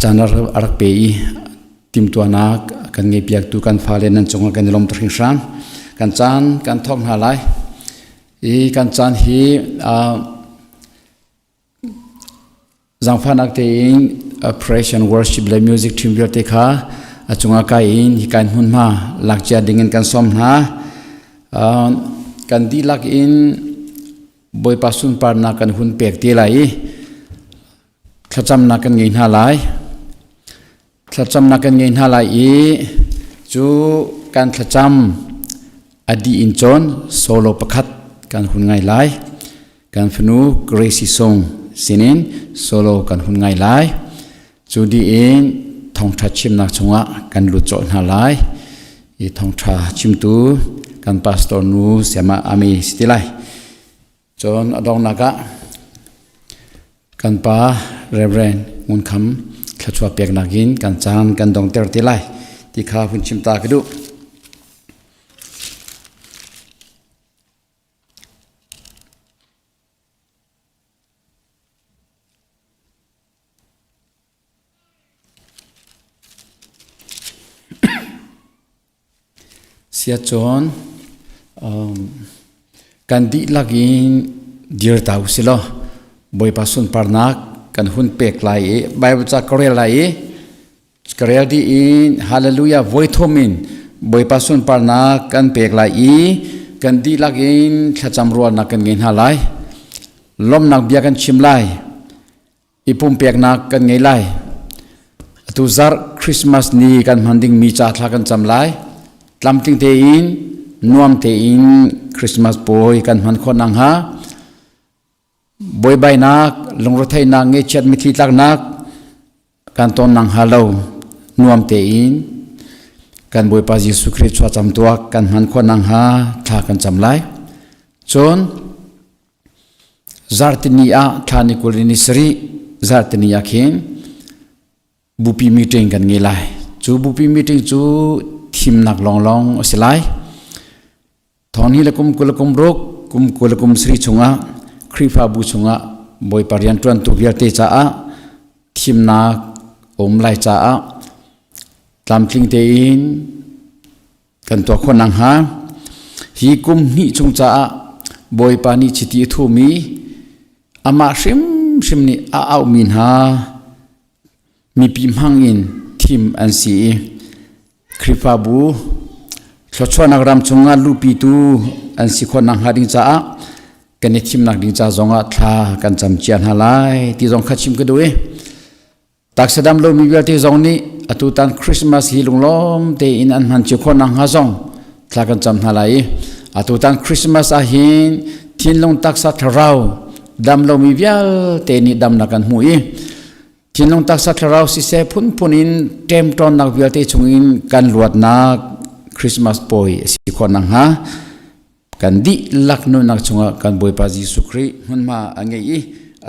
caan a rak pe i timtuahnak kan ngei piaktu kan fale nan cungah kan i lawm tuk hringhran. Kan caan kan thawk hna lai. I kan caan hi Zaangfahnak tein praise and worship le music team vialte kha a cungah kai in hi kan hmunhma lak cia ding in kan sawm hna. Kan dihlak in Bawipa sunparnak kan hun pek te lai i thlacamnak kan ngei hna lai. Thlacamnak kan ngei hna lai i cu kan thlacam a dih in cun solo pakhat kan hun ngai lai. Kan fanu Gracie Sung sinin solo kan hun ngai lai. Cu dih in thawngṭha chimnak chungah kan lut colh hna lai. I thawngṭha chimtu kan pastor nu Sayama Ami si ti lai. Cun a donghnak ah Kan pa Reverend Ngun Kham thluachuah peknak in kan caan kan dongter te lai ti kha hun chim ta ka duh. Siacawn kan dihlak in dir ta usih law Bawipa sunparnak kan hun pek lai i Bible ca ka rel lai i ka rel dih in Hallelujah voi thum in Bawipa sunparnak kan pek lai i kan dihlak in thlacam rualnak kan ngei hna lai. Lawmhnak bia kan chim lai. I pumpeknak kan ngei lai. Atu zarh Christmas ni kan hman dingmi ca thla kan cam lai. Tlamtling tein, nuam tein Christmas puai kan hman khawh nakhnga buaibainak, lungretheihnak, ngaihchiat mitthli tlaknak kan ton nakhnga lo nuam tein kan Bawipa Jesuh Khrih chuahcam tuak kan hman khawh nakhnga thla kan cam lai. Cun Zarhtini ah thla ni 20 ni sarih zarhtini ah khin bupi meeting kan ngei lai. Cu bupi meeting cu thimnak lawnglawng a si lai. Thawng ni le kum 20 le kum ruk, kum 20 le kum sarih chungah Khrihfabu chungah Bawipa rianṭuantu vialte caah thimnak a um lai caah tlamtling tein kan tuah khawh nakhnga hi kum hnih chung caah Bawipa nih chiti a thumi amah hrimhrim nih a auhmi hna mipi hmang in thim an si i Khrihfabu thluachuahnak ram chungah luhpitu an si khawh nakhnga ding caah kan i thimnak ding ca zongah thla kan cam cia hna lai ti zong kha chim ka duh i Taksa dam lomi vialte zong nih atutan Christmas hi lunglawm tein an hman cio khawh nakhnga zong thla kan cam hna lai i atutan Christmas ahhin thinlung taksa thlarau dam lomi vialte nih damnak kan hmu i thinlung taksa thlarau siseh phunphun in ṭemṭawnnak vialte chungin kan luatnak Christmas puai a si khawh nakhnga kan dihlak nunnak chungah kan Bawipa Jesuh Khrih hmunhma a ngei i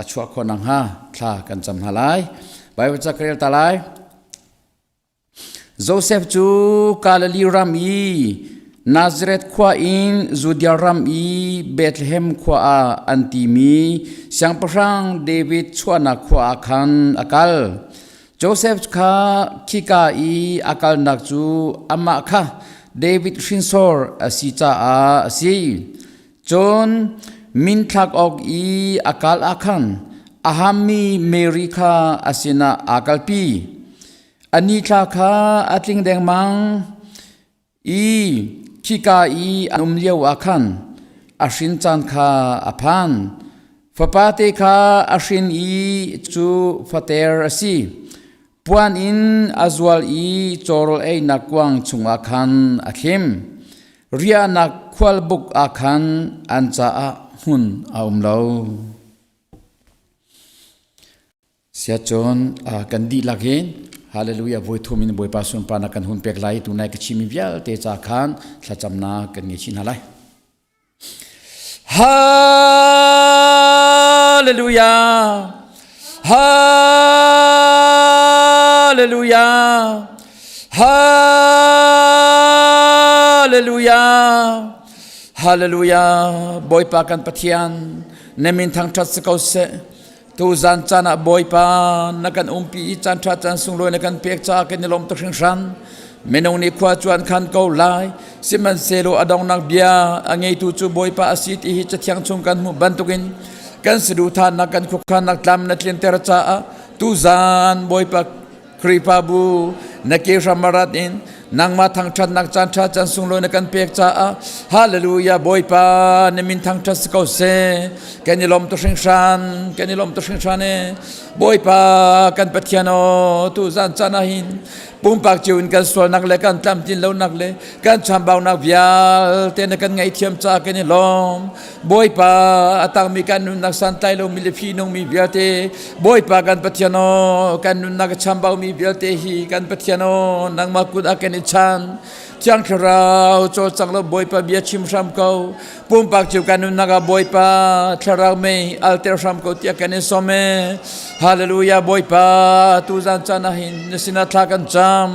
a chuah khawh nakhnga thla kan cam hna lai. Bible ca ka rel ta lai. Joseph cu Galilee ram i Nazareth khua in Judea ram i Bethlehem khua ah an timi siangpahrang David chuahnak khua ah khan a kal. Joseph kha khika i a kalnak cu amah kha David hrinsor a si caah a si. Cun minthlak awk i a kal ah khan a hammi Mary kha a sinah aa kalpi. A nithla kha a tling dengmang i khika i an um lio ah khan a hrin caan kha a phan. Fapate kha a hrin i cu fater a si. Puan in a zual i cawrawl einak kuang chungah khan a thlim. Riahnak khualbuk ah khan an caah hmun a um lo. Siacun kan dihlak hin Hallelujah voi thum in Bawipa sunparnak kan hun pek lai tunai ka chimmi vialte ca khan thlacamnak kan ngei chin hna lai. Hallelujah Hallelujah Hallelujah Hallelujah Bawipa kan Pathian na min thangṭhat si ko seh. Tuzan caan ah Bawipa na kan umpi i caan ṭha caan sunglawi na kan pek caah kan i lawm tuk hringhran. Minung nih khua cu an khan ko lai, sihmanhsehlaw a donghnak bia a ngeitu cu Bawipa a si ti hi Cathiang chung kan hmuh bantukin kan saduhthahnak kan khuakhannak tlam na tlinter caah tuzan Bawipa Khrihfabu na ke hram a rat in nangmah thangṭhatnak caan ṭha caan sunglawi na kan pek caah hallelujah Bawipa na min thangṭhat si ko seh. Kan i lawm tu hringhran, kan i lawm tu hringhran e. Bawipa kan Pathian aw tu zan caan ah hin pumpak cio in kan sualnak le kan tlamtlin lonak le kan chambaunak vialte na kan ngaihthiam caah kan i lawm. Bawipa a tangmi kan nunnak santlai lomi le fihnungmi vialte Bawipa kan Pathian aw kan nunnak a chambaumi vialte hi kan Pathian aw nangmah kut ah kan i chan. Thiang Thlarau cawlcang lo Bawipa bia chim hram ko. Pumpak cio kan nunnak ah Bawipa Thlarau mei alter hram ko tiah kan in sawm e. Hallelujah Bawipa tuzan caan ah hin na sinah thla kan cam.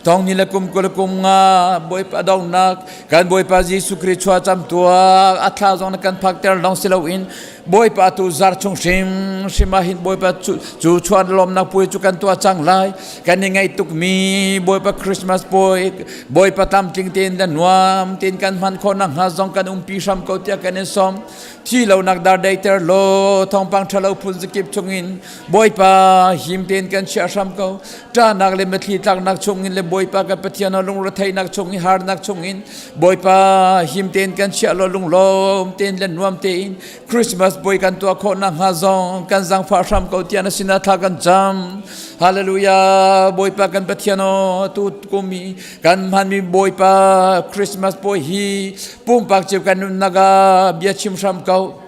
Thong ni le kum 20 le kum nga Bawipa donghnak kan Bawipa Jesuh Khrih chuah cam tuak a thla zong na kan phakter lawng si loin Bawipa tu zar chung hrim hrim ah hin Bawipa cu cu chuan lawmnak puai cu kan tuah cang lai. Kan i ngaih tukmi Bawipa Christmas puai Bawipa tlamtling tein le nuam tein kan hman khawh nakhnga zong kan umpi hram ko tiah kan in sawm. Thi lonak dar deiter law thawngpang ṭhalo phun zakip chungin Bawipa him tein kan chiah hram ko. Ṭahnak le mitthli tlaknak chungin le Bawipa kan Pathian lungretheihnak chungin harnak chungin Bawipa him tein kan chiah law lunglawm tein le nuam tein Christmas puai kan tuah khawh nakhnga zong kan zaangfah hram ko tiah na sinah thla kan cam. Hallelujah. Bawipa kan Pathian aw tu kum i kan hmanmi Bawipa Christmas puai hi pumpak cio kan nunnak ah bia chim hram ko.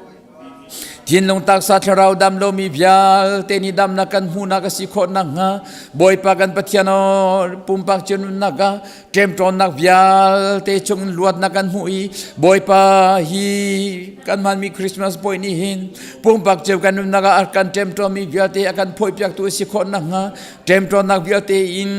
Thinlung taksa thlarau dam lomi vialte nih damnak kan hmuhnak a si khawh nakhnga Bawipa kan Pathian aw pumpak cio nunnak ah ṭemṭawnnak vialte chung in luatnak kan hmuh i Bawipa hi kan hmanmi Christmas puai nih hin pumpak cio kan nunnak ah a kan ṭemṭawnmi vialte a kan phawihpiaktu a si khawh nakhnga ṭemṭawnnak vialte in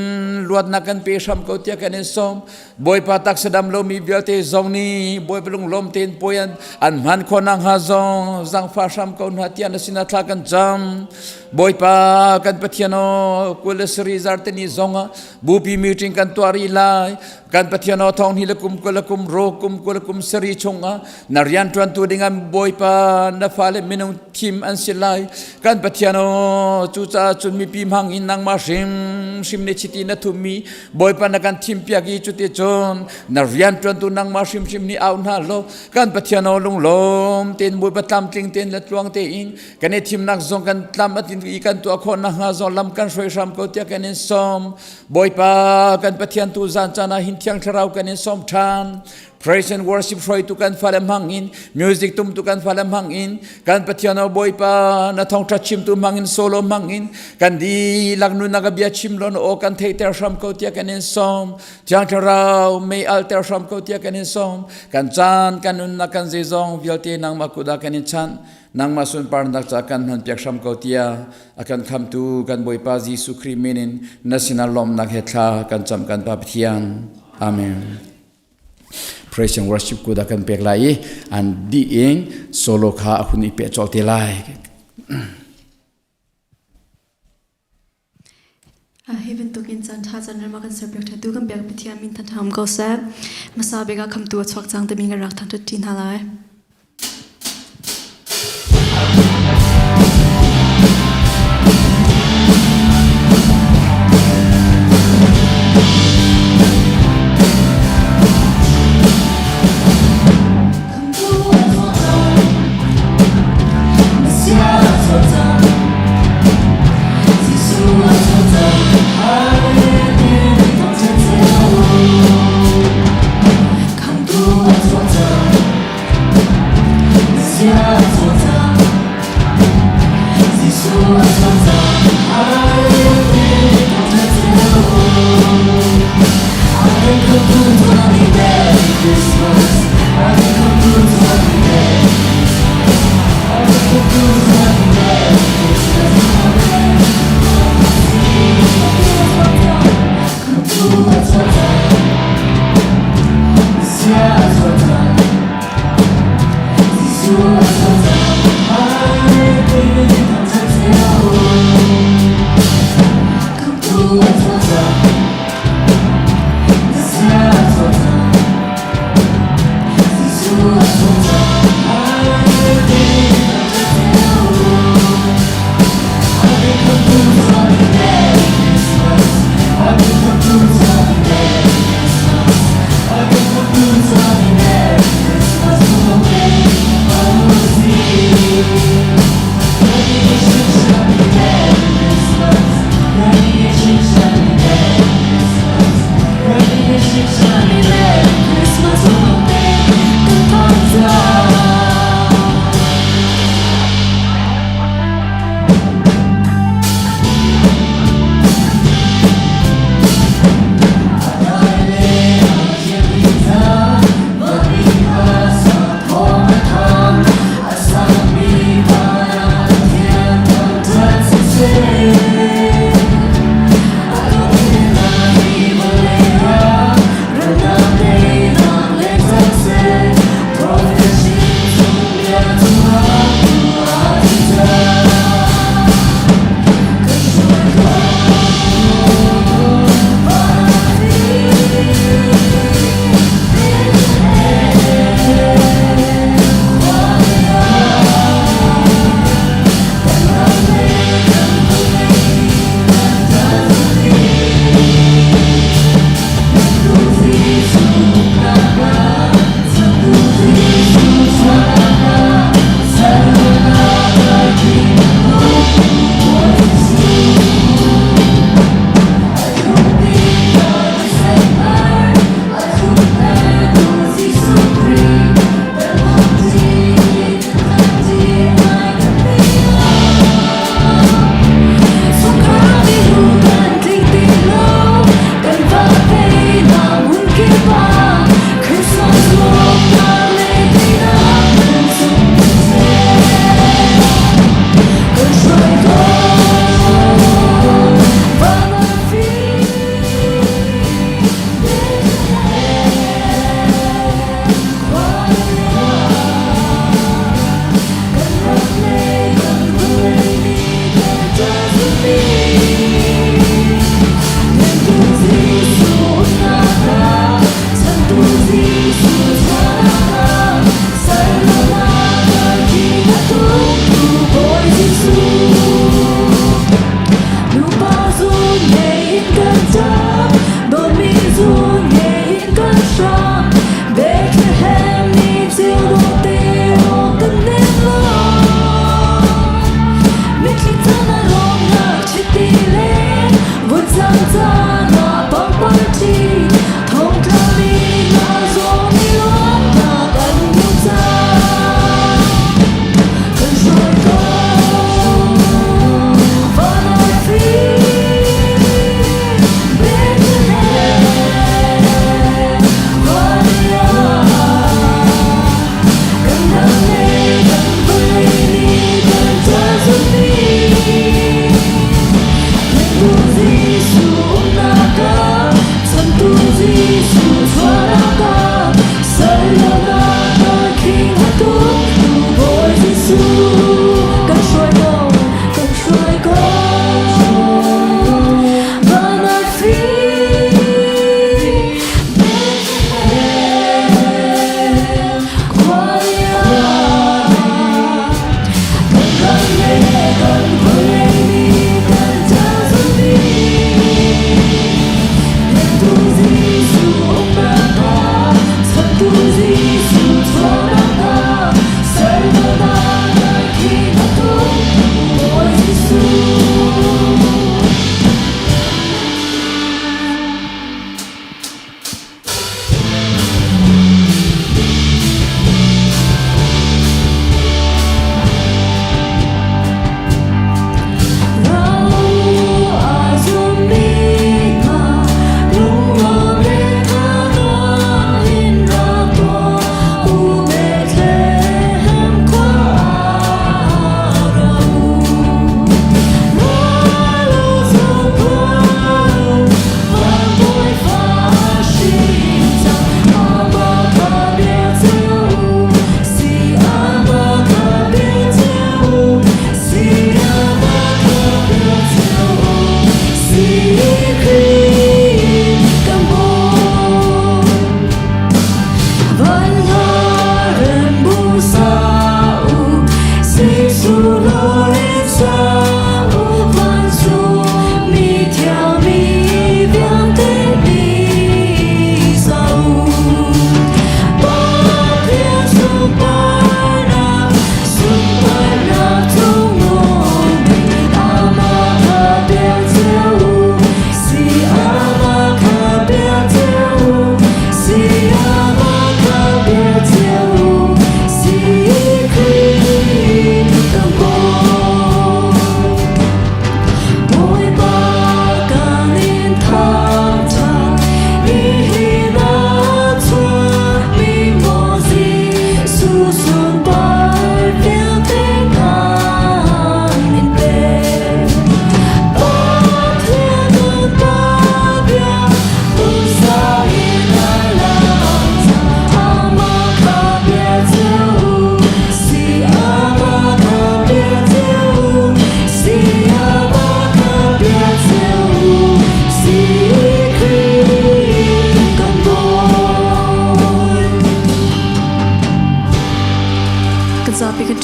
luatnak kan pe hram ko tiah kan in sawm. Bawipa taksa dam lomi vialte zong nih Bawipa lunglawm tein puai an hman khawh nakhnga zong zaangfah hram ko hna tiah na sinah thla kan cam. Bawipa kan Pathian aw 27 zarte ni zong ah bupi meeting kan tuah rih lai. Kan Pathian aw thong hi le kum 20 le kum ro kum 20 le kum sarih chungah na rian ṭuantu dingah Bawipa na fale minung thim an si lai. Kan Pathian aw cucaah cun mipi hmang in nangmah hrimhrim nih chiti na thummi Bawipa na kan thimpiak i cuticun na rianṭuantu nangmah hrimhrim nih au hna law kan Pathian aw lunglawm tein Bawipa tlamtling tein le tluang tein kan i thimnak zong kan tlam a tlin i kan tuah khawh nakhnga zong lam kan hruai hram ko tiah kan in sawm. Bawipa kan Pathian tu zan caan ah hin Thiang Thlarau kan in sawm ṭhan. Praise and worship hruaitu kan fale hmang in music tumtu kan fale hmang in kan Pathian aw Bawipa na thawngṭha chimtu hmang in solo hmang in kan dihlak nunnak a bia chim law na aw kan theihter hram ko tiah kan in sawm. Thiang Thlarau mei alter hram ko tiah kan in sawm. Kan caan kan nunnak kan zeizong vialte nangmah kut ah kan in chanh. Nangmah sunparnak ca kan hman piak hram ko tiah a kan khamtu kan Bawipa Jesuh Khrih min in na sinah lawmhnak he thla kan cam kan Pa Pathian. Amen. Praise and worship ku da kan pek lai i an di in solo kha a hun i pe chol te lai. Hi bantukin caan ṭha caan rem a kan serpiak ṭhatu kan biak Pathian min than ṭha um ko seh. Hmasa bik ah khamtu a chuak cang timi kan rak thangṭhat ṭi hna lai.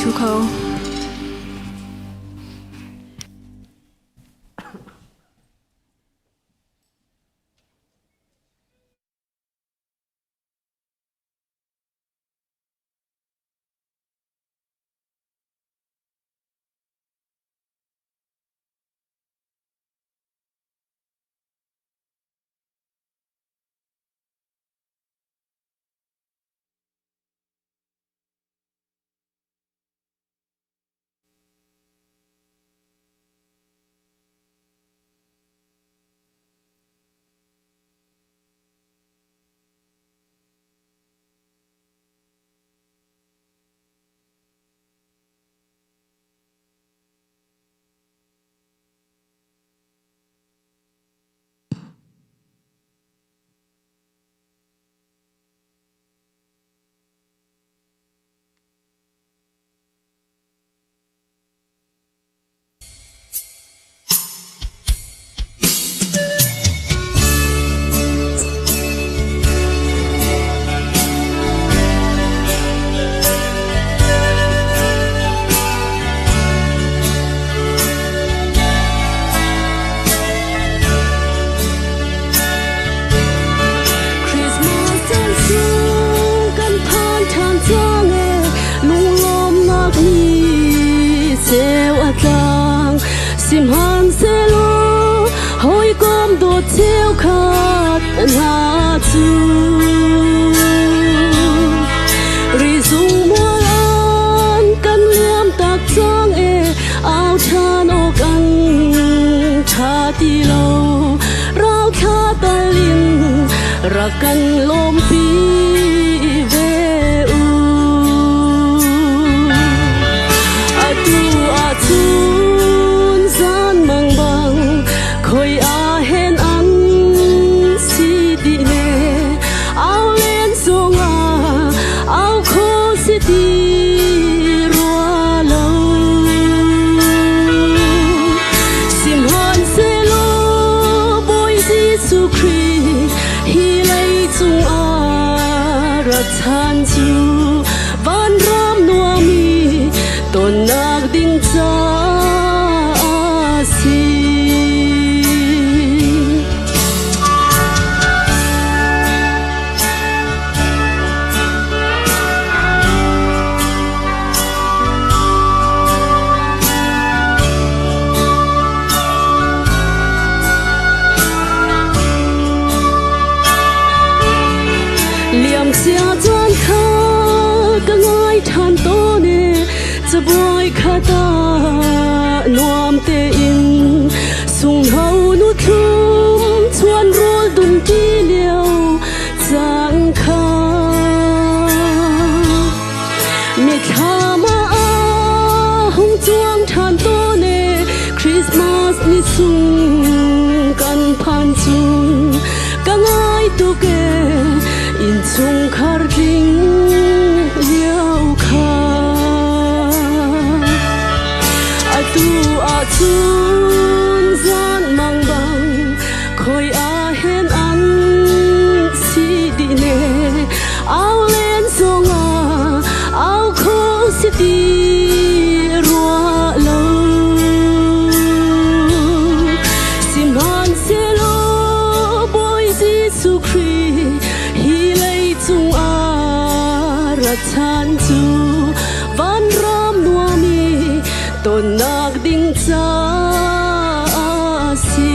ṭhu kho. Christmas caan sung kan phan ṭhan cang e lunglawmnak ni ceu a tlang sihmanhsehlaw hawikom dawt cheukhat hna cu rizung mual an kan liam tak cang e au ṭhan awk an ṭha ti lo rauthla tal in rak kan lawmpi ve u. Atu ahcun zan mang bang khoi ah hen an si dih ne au len zongah au kho si ti rua lo. Sihmanhsehlaw Bawi Jesuh Khrih hi leicung ah rat chan cu vanram nuami tonnak ding caah si. Liamcia caan kha ka ngai ṭhan tawn e cabuai khat ah nuam tein sunghno nu thlum chuan rawl dum ti lio caan kha Mithlam ah hung cuang ṭhan tawn e Christmas ni sung kan phan cun ka ngai tuk e innchungkhar tling lio kha atu ahcun zan mang bang khoi ah hen an si dih ne au len zongah au kho si ti rua lo sihmanhsehlaw Bawi Jesuh Khrih hi leicung ah rat chan cu vanram nuami tonnak ding caah si.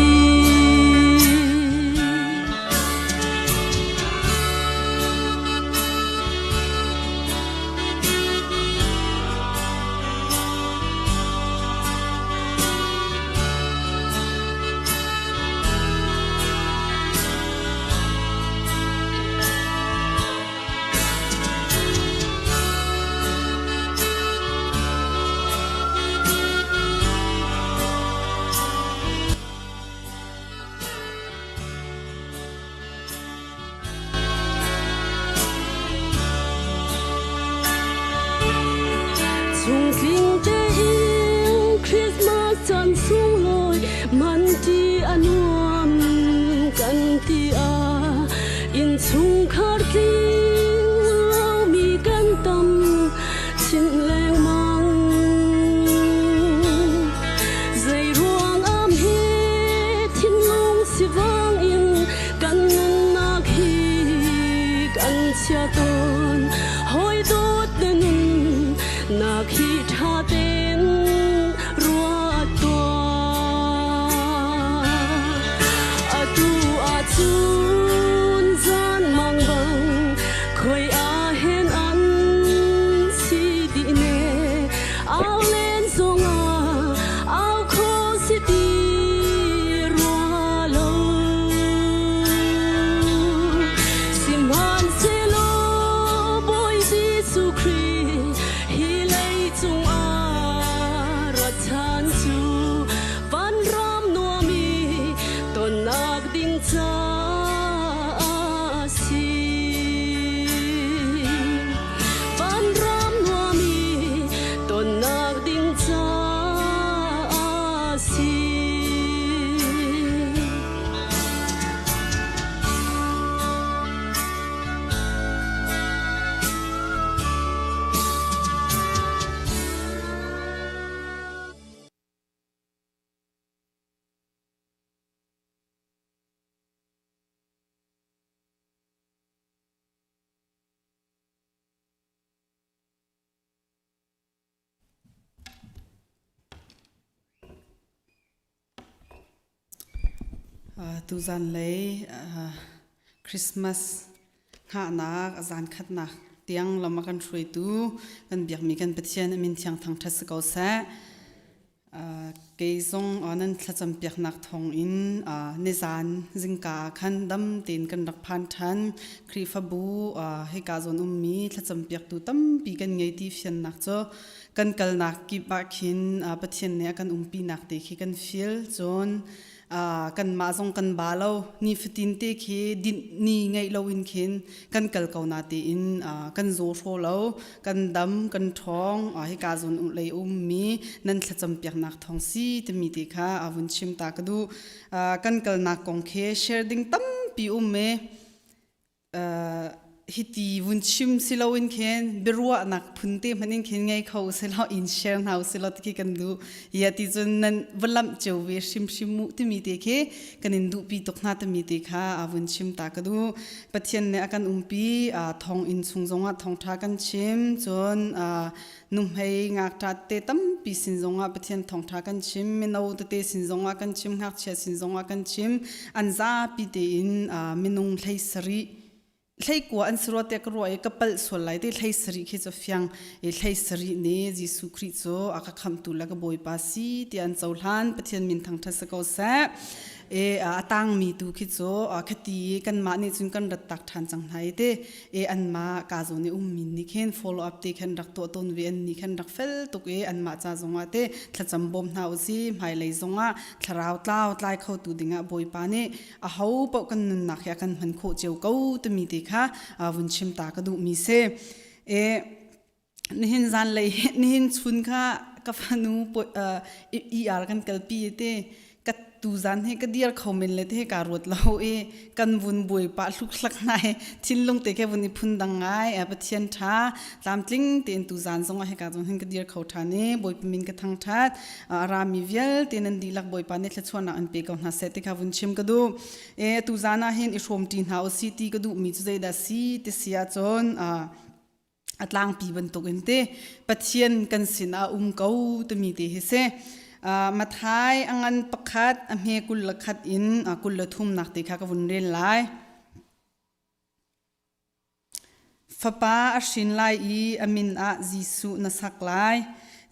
Chungtling tein Christmas caan sunglawi man ti a nuam kan ti ah innchungkhar tling lomi kan tam chin lengmang. Tuzan lei Christmas hngahnak a zan khatnak tiang lam a kan hruaitu kan biakmi kan Pathian a min thiang thangṭhat si ko seh. Kei zong nan thlacam piaknak thawngin nizan zingka ah khan dam tein kan rak phan ṭhan. Khrihfabu hika zawn ummi thlacam piaktu tampi kan ngei ti fiannak cu kan kalnak kip ah khin Pathian nih a kan umpinak te khi kan feel. Cun kanmah zong kan ba lo. Nifatin te khi dinh ni ngeih loin khin kan kal ko na tein kan zaw hraw lo. Kan dam, kan ṭhawng. Hika zawn lei ummi nan thlacam piaknak thawng si timi te kha vun chim ta ka duh. Kan kalnak kong khi share ding tampi um e. Hiti vun chim si loin khin biaruahnak phun te hmanh in khin ngei kho selaw in share hna usilaw ti khi kan duh. Ya ti cun nan va lamh cio ve hrimhrim mu timi te khi kan in duhpi tuk hna timi te kha a vun chim ta ka duh. Pathian nih a kan umpi thong inn chung zongah thawngṭha kan chim cun nuhmei ngakṭa te tampi sin zongah Pathian thawngṭha kan chim mino tete sin zongah kan chim ngakchia sin zongah kan chim an zapi tein minung 17 hleikua an si rua tiah ka ruah i ka palh sual lai te 17 khi cu fiang i 17 nih Jesuh Khrih cu a ka khamhtu le ka Bawipa si tiah an cohlan. Pathian min thangṭhat si ko seh. E a tangmi tu khi cu khati kanmah nih cun kan rat tak ṭhan cang hna i te e anmah ka zawn i ummi nih khin follow up te khan rak tuah tawn ve an nih khan rak fel tuk i anmah ca zongah te thlacam bawm hna usi. Hmailei zongah thlarau tlau tlai kho tu dingah Bawipa nih a ho paoh kan nunnak hi a kan hman khawh cio ko timi te kha vun chim ta ka duhmi si. E nihin zanlei nihin chun kha ka fanu ER kan kalpi te ka tu zan he ka dir kho men le te ka ruat lo i kan vun buai pa hluk hlak nai thinlung te ke vun i phun dang ngai. Pathian tha tlamtling tein tu zan zong ah hika zong hin ka dir kho than i Bawipa min ka thangthat. Rami vialte nan dihlak Bawipa nih thluachuahnak an pe ko hna seh ti kha vun chim ka duh. E tu zan ah hin i hrawm ṭi hna usi ti ka duh mi cu zeidah si ti si ahcun a tlangpi bantukin te Pathian kan sinah um ko timi te hi si. Mathai a ngan pakhat a hme 21 in 33 nak te kha ka vun rel lai. Fapa a hrin lai i a min ah Jesuh na sak lai.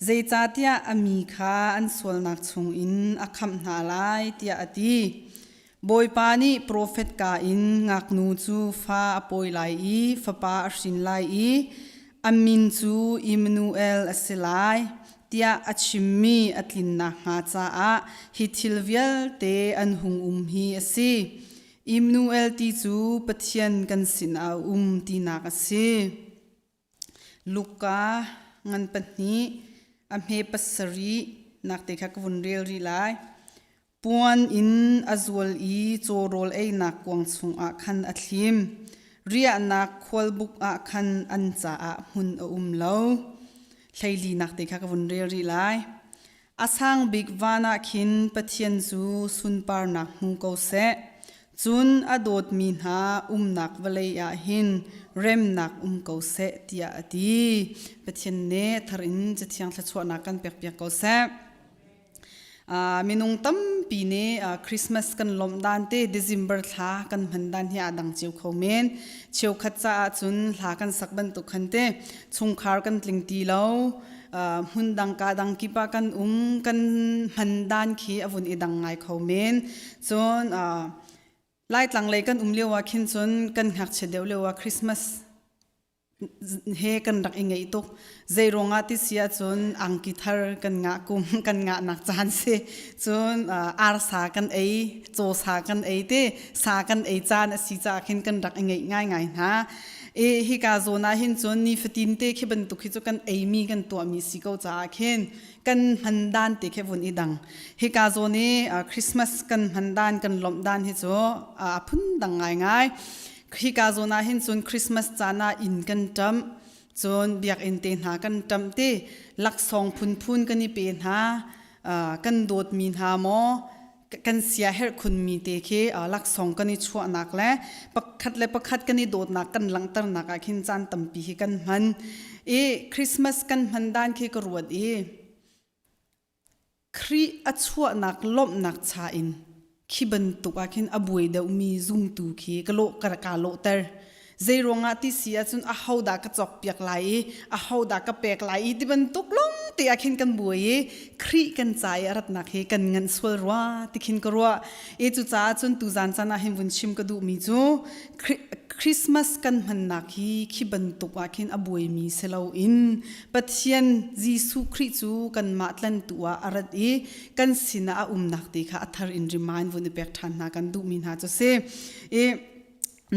Zeicahtiah a mi kha an sualnak chungin a khamh hna lai, tiah a ti. Bawipa nih profet ka in ngaknu cu fa a pawi lai i fapa a hrin lai i a min cu Immanuel a si lai, tiah a chimmi a tlin nakhnga caah hi thil vialte an hung um hi a si. Immanuel ti cu Pathian kan sinah a um tinak a si. Luka ngan pahnih a hme pasarih nak te kha ka vun rel rih lai. Puan in a zual i cawrawl einak kuang chungah khan a thlim. Riahnak khualbuk ah khan an caah hmun a um lo. 14 nak te kha ka vun rel rih lai. A sang bik van ah khin Pathian cu sunparnak hmu ko seh. Cun a dawtmi hna umnak vawlei ah hin remnak um ko seh tiah a ti. Pathian nih thar in Cathiang thluachuahnak kan pekpiak ko seh. Minung tampi nih Christmas kan lawmh dan te December thla kan hman dan hi aa dang cio kho men. Cheukhat caah cun hla kan sak bantuk khan te chungkhar kan tling ti lo. Hmun dang ka dang kip ah kan um kan hman dan khi a vun i dang ngai kho men. Cun Laitlang lei kan um lio ah khin cun kan ngakchia deuh lio ah Christmas he kan rak i ngeih tuk. Zei ruangah ti si ahcun angki thar kan ngah kum kan ngahnak caan si. Cun arsa kan ei, cawsa kan ei te, sa kan ei caan a si caah khin kan rak i ngeih ngaingai hna. E hika zawn ah hin cun nifatin te khi bantuk hi cu kan eimi kan tuahmi si ko caah khin kan hman dan te khi vun i dang. Hika zawn i Christmas kan hman dan kan lawmh dan hi cu a phun dang ngaingai. Hika zawn ah hin cun Christmas caan ah inn kan ṭamh, cun biakinn te hna kan ṭamh ti laksawng phunphun kan i pe hna. Kan dawtmi hna maw kan siaherh khunmi te khi laksawng kan i chuahnak le pakhat le pakhat kan i dawtnak kan langhternak ah khin caan tampi hi kan hman. I Christmas kan hman dan khi ka ruat i Khrih a chuahnak lawmhnak cha in. Khi bantuk ah khin a buai deuhmi zumtu khi ka lawh ka ka lawhter. Zei ruangah ti si ahcun ahodah ka cawkpiak lai i ahodah ka pek lai i ti bantuk lawng te ah khin kan buai i Khrih kan ca i a ratnak hi kan nganh sual rua ti khin ka ruah. I cucaah cun tuzan caan ah hin vun chim ka duhmi cu Christmas kan hmannak hi khi bantuk ah khin a buaimi si loin Pathian Jesuh Khrih cu kanmah tlantu ah a rat i kan sinah a umnak te kha a thar in remind vun i pek ṭhan hna kan duhmi hna cu si. I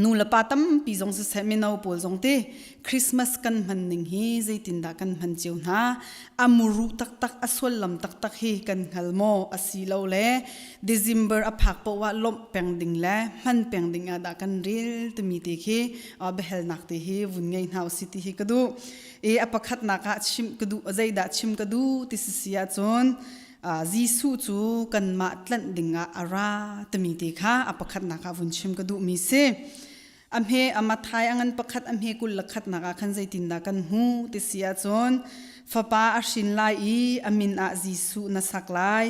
nu le pa tampi zong siseh mino pawl zong te Christmas kan hman ning hi zeitindah kan hman cio hna a muru taktak a suallam taktak hi kan hngal maw asilo le December a phak poah ah lawmh peng ding le hman peng ding ah dah kan rel timi te khi biahalnak te hi vun ngei hna usih ti hi ka duh. I a pakhatnak ah chim ka duh zeidah chim ka duh ti si si ahcun Jesuh cu kanmah tlanh ding ah a ra timi te kha a pakhatnak ah vun chim ka duhmi si. A hme a Mathai a ngan pakhat a hme 21 nak ah khan zeitindah kan hmu ti si ahcun fapa a hrin lai i a min ah Jesuh na sak lai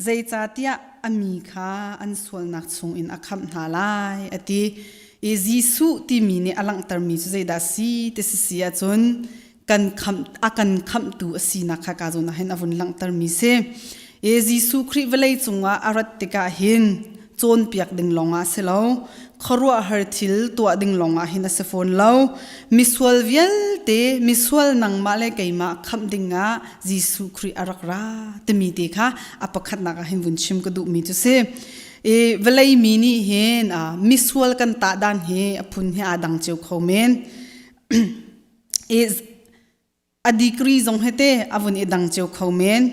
zeicahtiah a mi kha an sualnak chungin a khamh hna lai a ti. I Jesuh timi nih a langhtermi cu zeidah a si ti si si ahcun kan khamh a kan khamhtu a sinak kha ka zawn ah hin a vun langhtermi si. I Jesuh Khrih vawlei cungah a rat tikah hin cawnpiak ding lawngah si lo khuaruahhar thil tuah ding lawngah hin a si fawn lo misual vialte misual nangmah le keimah khamh dingah Jesuh Khrih a rak ra timi te kha a pakhatnak ah hin vun chim ka duhmi cu si. I vawlei mi nih hin misual kan tah dan hi a phun hi aa dang cio kho men. I a degree zong he te a vun i dang cio kho men.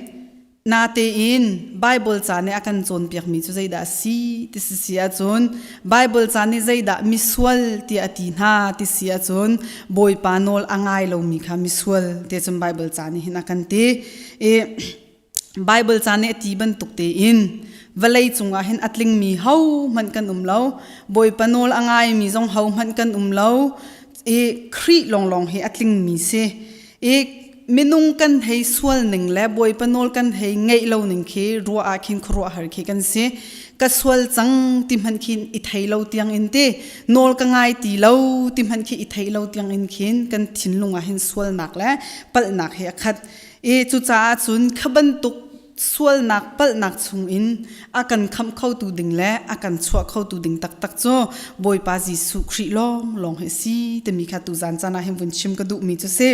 Natein Bible ca nih a kan cawnpiakmi cu zeidah a si ti si si ahcun Bible ca nih zeidah misual tiah a ti hna ti si ahcun Bawipa nawl a ngai lomi kha misual tiah cun Bible ca nih hin a kan ti. I Bible ca nih a ti bantuk tein vawlei cungah hin a tlingmi hohmanh kan um lo. Bawipa nawl a ngaimi zong hohmanh kan um lo. I Khrih lawnglawng hi a tlingmi si. I minung kan hei sual ning le Bawipa nawl kan hei ngeih lo ning khi ruah ah khin khuaruahhar khi kan si. Ka sual cang ti hmanh khin i thei lo tiang in ti nawl ka ngai ti lo ti hmanh khi i thei lo tiang in khin kan thinlung ah hin sualnak le palhnak he a khat. I cucaah cun kha bantuk sualnak palhnak chungin a kan khamh khotu ding le a kan chuah khotu ding taktak cu Bawipa Jesuh Khrih lawng lawng hi a si timi kha tuzan caan ah hin vun chim ka duhmi cu si.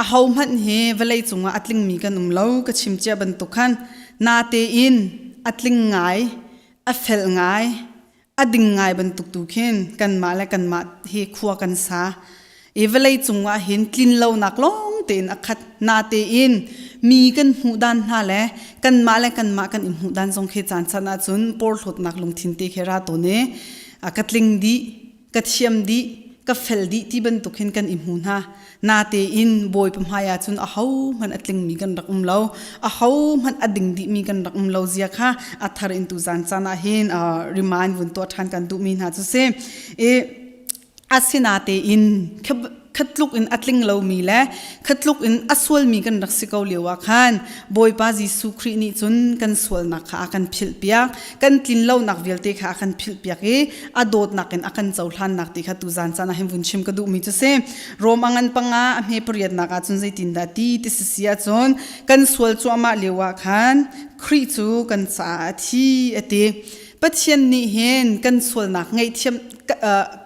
Ahohmanh hi vawlei cungah a tlingmi kan um lo ka chim cia bantuk khan natein a tling ngai a fel ngai a ding ngai bantuk tu khin kanmah le kanmah hi khua kan sa i vawlei cungah hin tlin lonak lawng tein a khat na tein mi kan hmuh dan hna le kanmah le kanmah kan i hmuh dan zong khi caan chan ahcun porhlawtnak lungthin te khi ra tawn i ka tling dih ka thiam dih ka fel dih ti bantuk hin kan i hmu hna Natein Bawipa hmai ah cun ahohmanh a tlingmi kan rak um lo. Ahohmanh a ding dihmi kan rak um lo zia kha a thar in tuzan caan ah hin remind vun tuah ṭhan kan duhmi hna cu si. I asinatein khatluk in a tling lomi le khatluk in a sualmi kan rak si ko lio ah khan Bawipa Jesuh Khrih nih cun kan sualnak kha a kan philhpiak kan tlin lonak vialte kha a kan philhpiak i a dawtnak in a kan cohlannak ti kha tuzan caan ah hin vun chim ka duhmi cu si. Rom a ngan panga a hme pariatnak ah cun zeitindah ti ti si si ahcun kan sual cuahmah lio ah khan Khrih cu kan caah a thi a ti. Pathian nih hin kan sualnak ngaihthiam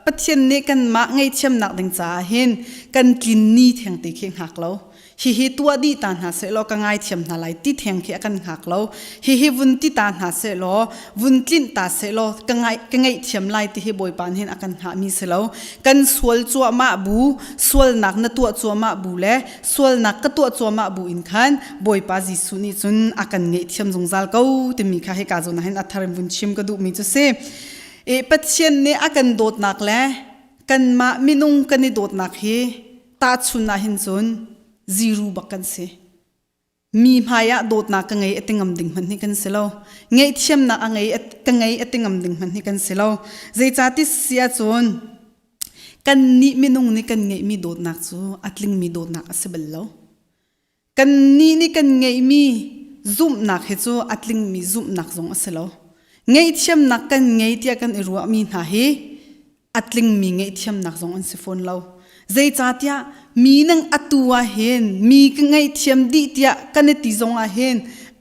Pathian nih kanmah ngaihthiamnak ding caah hin kan tlin ni theng te khi hngak lo. Hihi tuah dih ta hna sehlaw ka ngaithiam hna lai ti theng khi a kan hngak lo. Hihi vun ti ta hna sehlaw, vun tlinh ta sehlaw ka ngai ka ngaihthiam lai ti hi Bawipa nih hin a kan hngahmi si lo. Kan sual cuahmah bu, sualnak na tuah cuahmah bu le sualnak ka tuah cuahmah bu in khan Bawipa Jesuh nih cun a kan ngaihthiam zungzal ko timi kha hika zawn ah hin a thar in vun chim ka duhmi cu si. E, Pathian nih a kan dawtnak le kanmah minung kan i dawtnak hi tahchun ah hin cun ziru bak kan si. Mi hmai ah dawtnak ka ngei a ti ngam ding hmanh hi kan si lo. Ngaihthiamnak a ngei ka ngei a ti ngam ding hmanh hi kan si lo. Zeicahti si ahcun kannih minung nih kan ngeihmi dawtnak cu a tlingmi dawtnak a si bal lo. Kannih nih kan ngeihmi zumhnak hi cu a tlingmi zumhnak zong a si lo. Ngaihthiamnak kan ngei tiah kan i ruahmi hna hi a tlingmi ngaihthiamnak zong an si fawn lo. Zeicahtiah mi nang atu ah hin mi ka ngaihthiam dih tiah kan i ti zong ah hin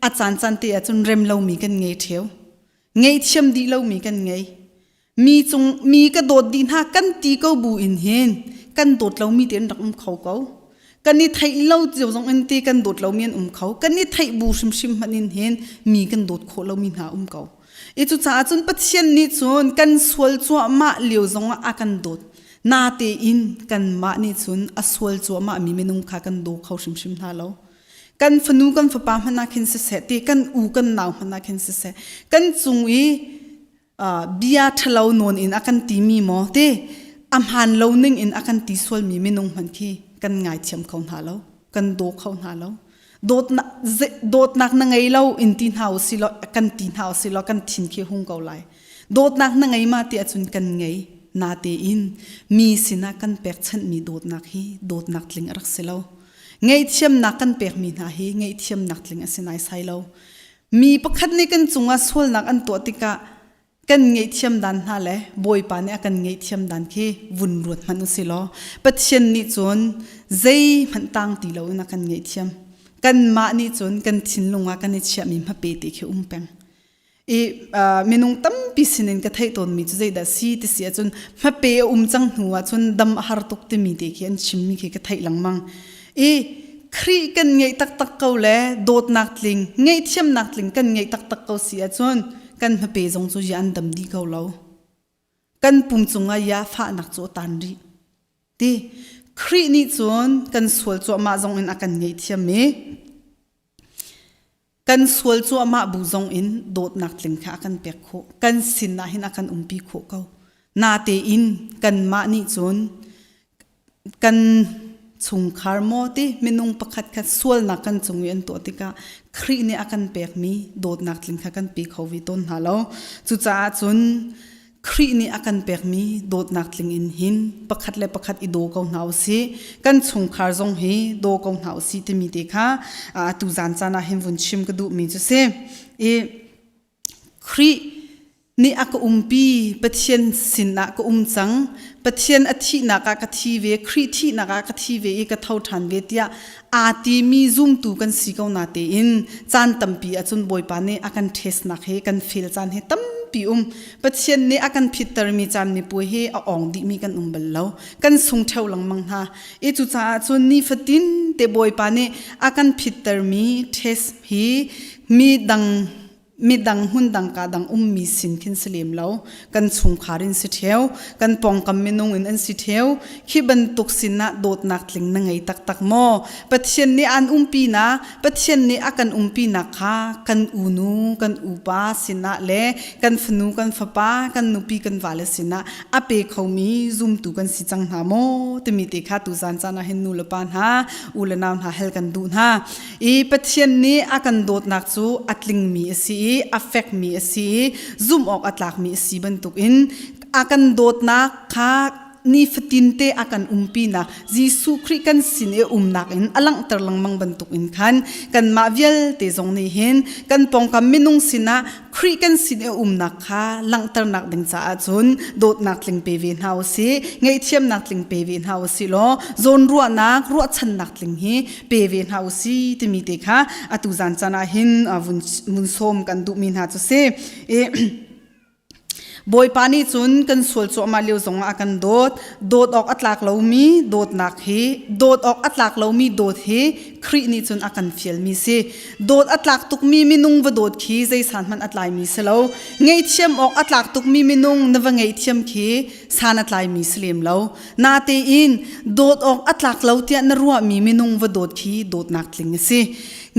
a caancaan te ahcun rem lomi kan ngei ṭheo. Ngaihthiam dih lomi kan ngei. Mi cung mi ka dawt dih hna kan ti ko bu in hin kan dawt lomi te an rak um kho ko. Kan i theih lo cio zong in te kan dawt lomi an um kho. Kan i theih bu hrimhrim hmanh in hin mi kan dawt khawh lomi hna um ko. I cucaah cun Pathian nih cun kan sual cuahmah lio zongah a kan dawt. Natein kanmah nih cun a sual cuahmah mi minung kha kan daw kho hrimhrim hna lo. Kan fanu kan fapa hmanh ah khin siseh te kan u kan nau hmanh ah khin siseh kan cung i bia ṭhalo nawn in a kan timi maw te a hmaan lo ning in a kan ti sualmi minung hmanh khi kan ngaithiam kho hna lo kan daw kho hna lo. Dawtnak dawtnak na ngei lo in ti hna usih law kan ti hna usih law kan thin khi hung ko lai. Dawtnak na ngei ma ti ahcun kan ngei. Natein mi sinah kan pekchanhmi dawtnak hi dawtnak tling a rak si lo. Ngaihthiamnak kan pekmi hna hi ngaihthiamnak tling a si naisai lo. Mi pakhat nih kan cungah sualnak an tuah tikah kan ngaihthiam dan hna le Bawipa nih a kan ngaihthiam dan khi vun ruat hmanh u si law Pathian nih cun zeihmanh tang ti loin a kan ngaihthiam. Kanmah nih cun kan thinlung ah kan i chiahmi hmape te khi um peng. I minung tampi sinin ka theih tawnmi cu zeidah si ti si ahcun hmape a um cang hnu ahcun dam a har tuk timi te khi an chimmi khi ka theih lengmang. I Khrih kan ngeih taktak ko le dawtnak tling, ngaihthiamnak tling kan ngeih taktak ko si ahcun kan hmape zong cu ya an dam dih ko lo. Kan pum cungah ya fahnak cu a tan rih. Ti Khrih nih cun kan sual cuahmah zong in a kan ngaihthiam i kan sual cuahmah bu zong in dawtnak tling kha a kan pek khawh. Kan sin ah hin a kan umpi khawh ko. Natein kanmah nih cun kan chungkhar maw ti minung pakhat kha sualnak kan cung i an tuah tikah Khrih nih a kan pekmi dawtnak tling kha kan pe kho ve tawn hna lo. Cucaah cun Khrih nih a kan pekmi dawtnak tling in hin pakhat le pakhat i daw ko hna u sih. Kan chungkhar zong hi daw ko hna u sih timi te kha atu zan caan ah hin vun chim ka duhmi cu si. I Khrih nih a ka umpi Pathian sinah ka um cang Pathian a thihnak ah ka thi ve Khrih thihnak ah ka thi ve i ka tho ṭhan ve tiah aa timi zumtu kan si ko na tein caan tampi ahcun Bawipa nih a kan ṭhesnak hi kan fel caan hi tampi um Pathian nih a kan phittermi caan mipuai hi a awng dihmi kan um bal lo kan sung ṭheo lengmang hna i cucaah cun nifatin te Bawipa nih a kan phittermi ṭhes hi mi dang midang hmundang ka dang ummi sin khin si lem lo kan chungkhar in si ṭheo kan pawngkam minung in an si ṭheo khi bantuk sinah dawtnak tling na ngei taktak maw Pathian nih an umpi na Pathian nih a kan umpi nak kha kan unu kan upa sinah le kan fanu kan fapa kan nupi kan vale sinah a pe khomi zumtu kan si cang hna maw timi te kha tu zan caan ah hin nu le pa hna u le nau hna hel kan duh hna I Pathian nih a kan dawtnak cu a tlingmi a si i a fekmi a si i zumh awk a tlakmi a si bantukin a kan dawtnak kha nifatin te a kan umpinak Jesuh Khrih kan sin i umnak in a langhter lengmang bantukin khan kanmah vialte zong nih hin kan pawngkam minung sinah Khrih kan sin i umnak kha langhternak ding caah cun dawtnak tling pe ve hna u sih ngaihthiamnak tling pe ve hna u sih law zawnruahnak ruahchannak tling hi pe ve hna u si timi te kha atu zan caan ah hin vun vun sawm kan duhmi hna cu si i Bawipa nih cun kan sual cuahmah lio zongah a kan dawt. Dawt awk a tlak lomi dawtnak hi dawt awk a tlak lomi dawt hi Khrih nih cun a kan fialmi si. Dawt a tlak tukmi minung va dawt khi zei san hmanh a tlaimi si lo. Ngaihthiam awk a tlak tukmi minung na va ngaihthiam khi san a tlaimi si lem lo. Natein dawt awk a tlak lo tiah na ruahmi minung va dawt khi dawtnak tling a si.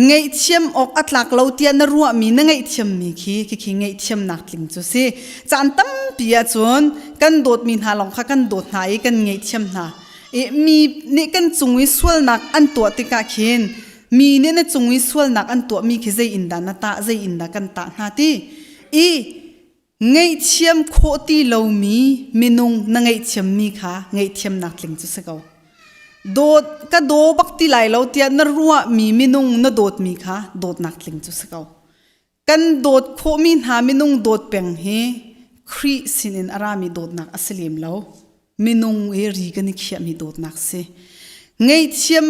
Ngaihthiam awk a tlak lo tiah na ruahmi na ngaihthiammi khi khikhi ngaihthiamnak tling cu si. Caan tampi ahcun kan dawtmi hna lawng kha kan dawt hna i kan ngaihthiam hna. I mi nih kan cung i sualnak an tuah tikah khin mi nih na cung i sualnak an tuahmi khi zei in dah na tah zei in dah kan tah hna ti i ngaihthiam khawh ti lomi minung na ngaihthiammi kha ngaihthiamnak tling cu si ko. Dawt ka daw bak ti lai lo tiah na ruahmi minung na dawtmi kha dawtnak tling cu si ko. Kan dawt khawhmi hna minung dawt peng hi Khrih sinin a rami dawtnak a si lem lo. Minung i ri kan i khiahmi dawtnak si. Ngaihthiam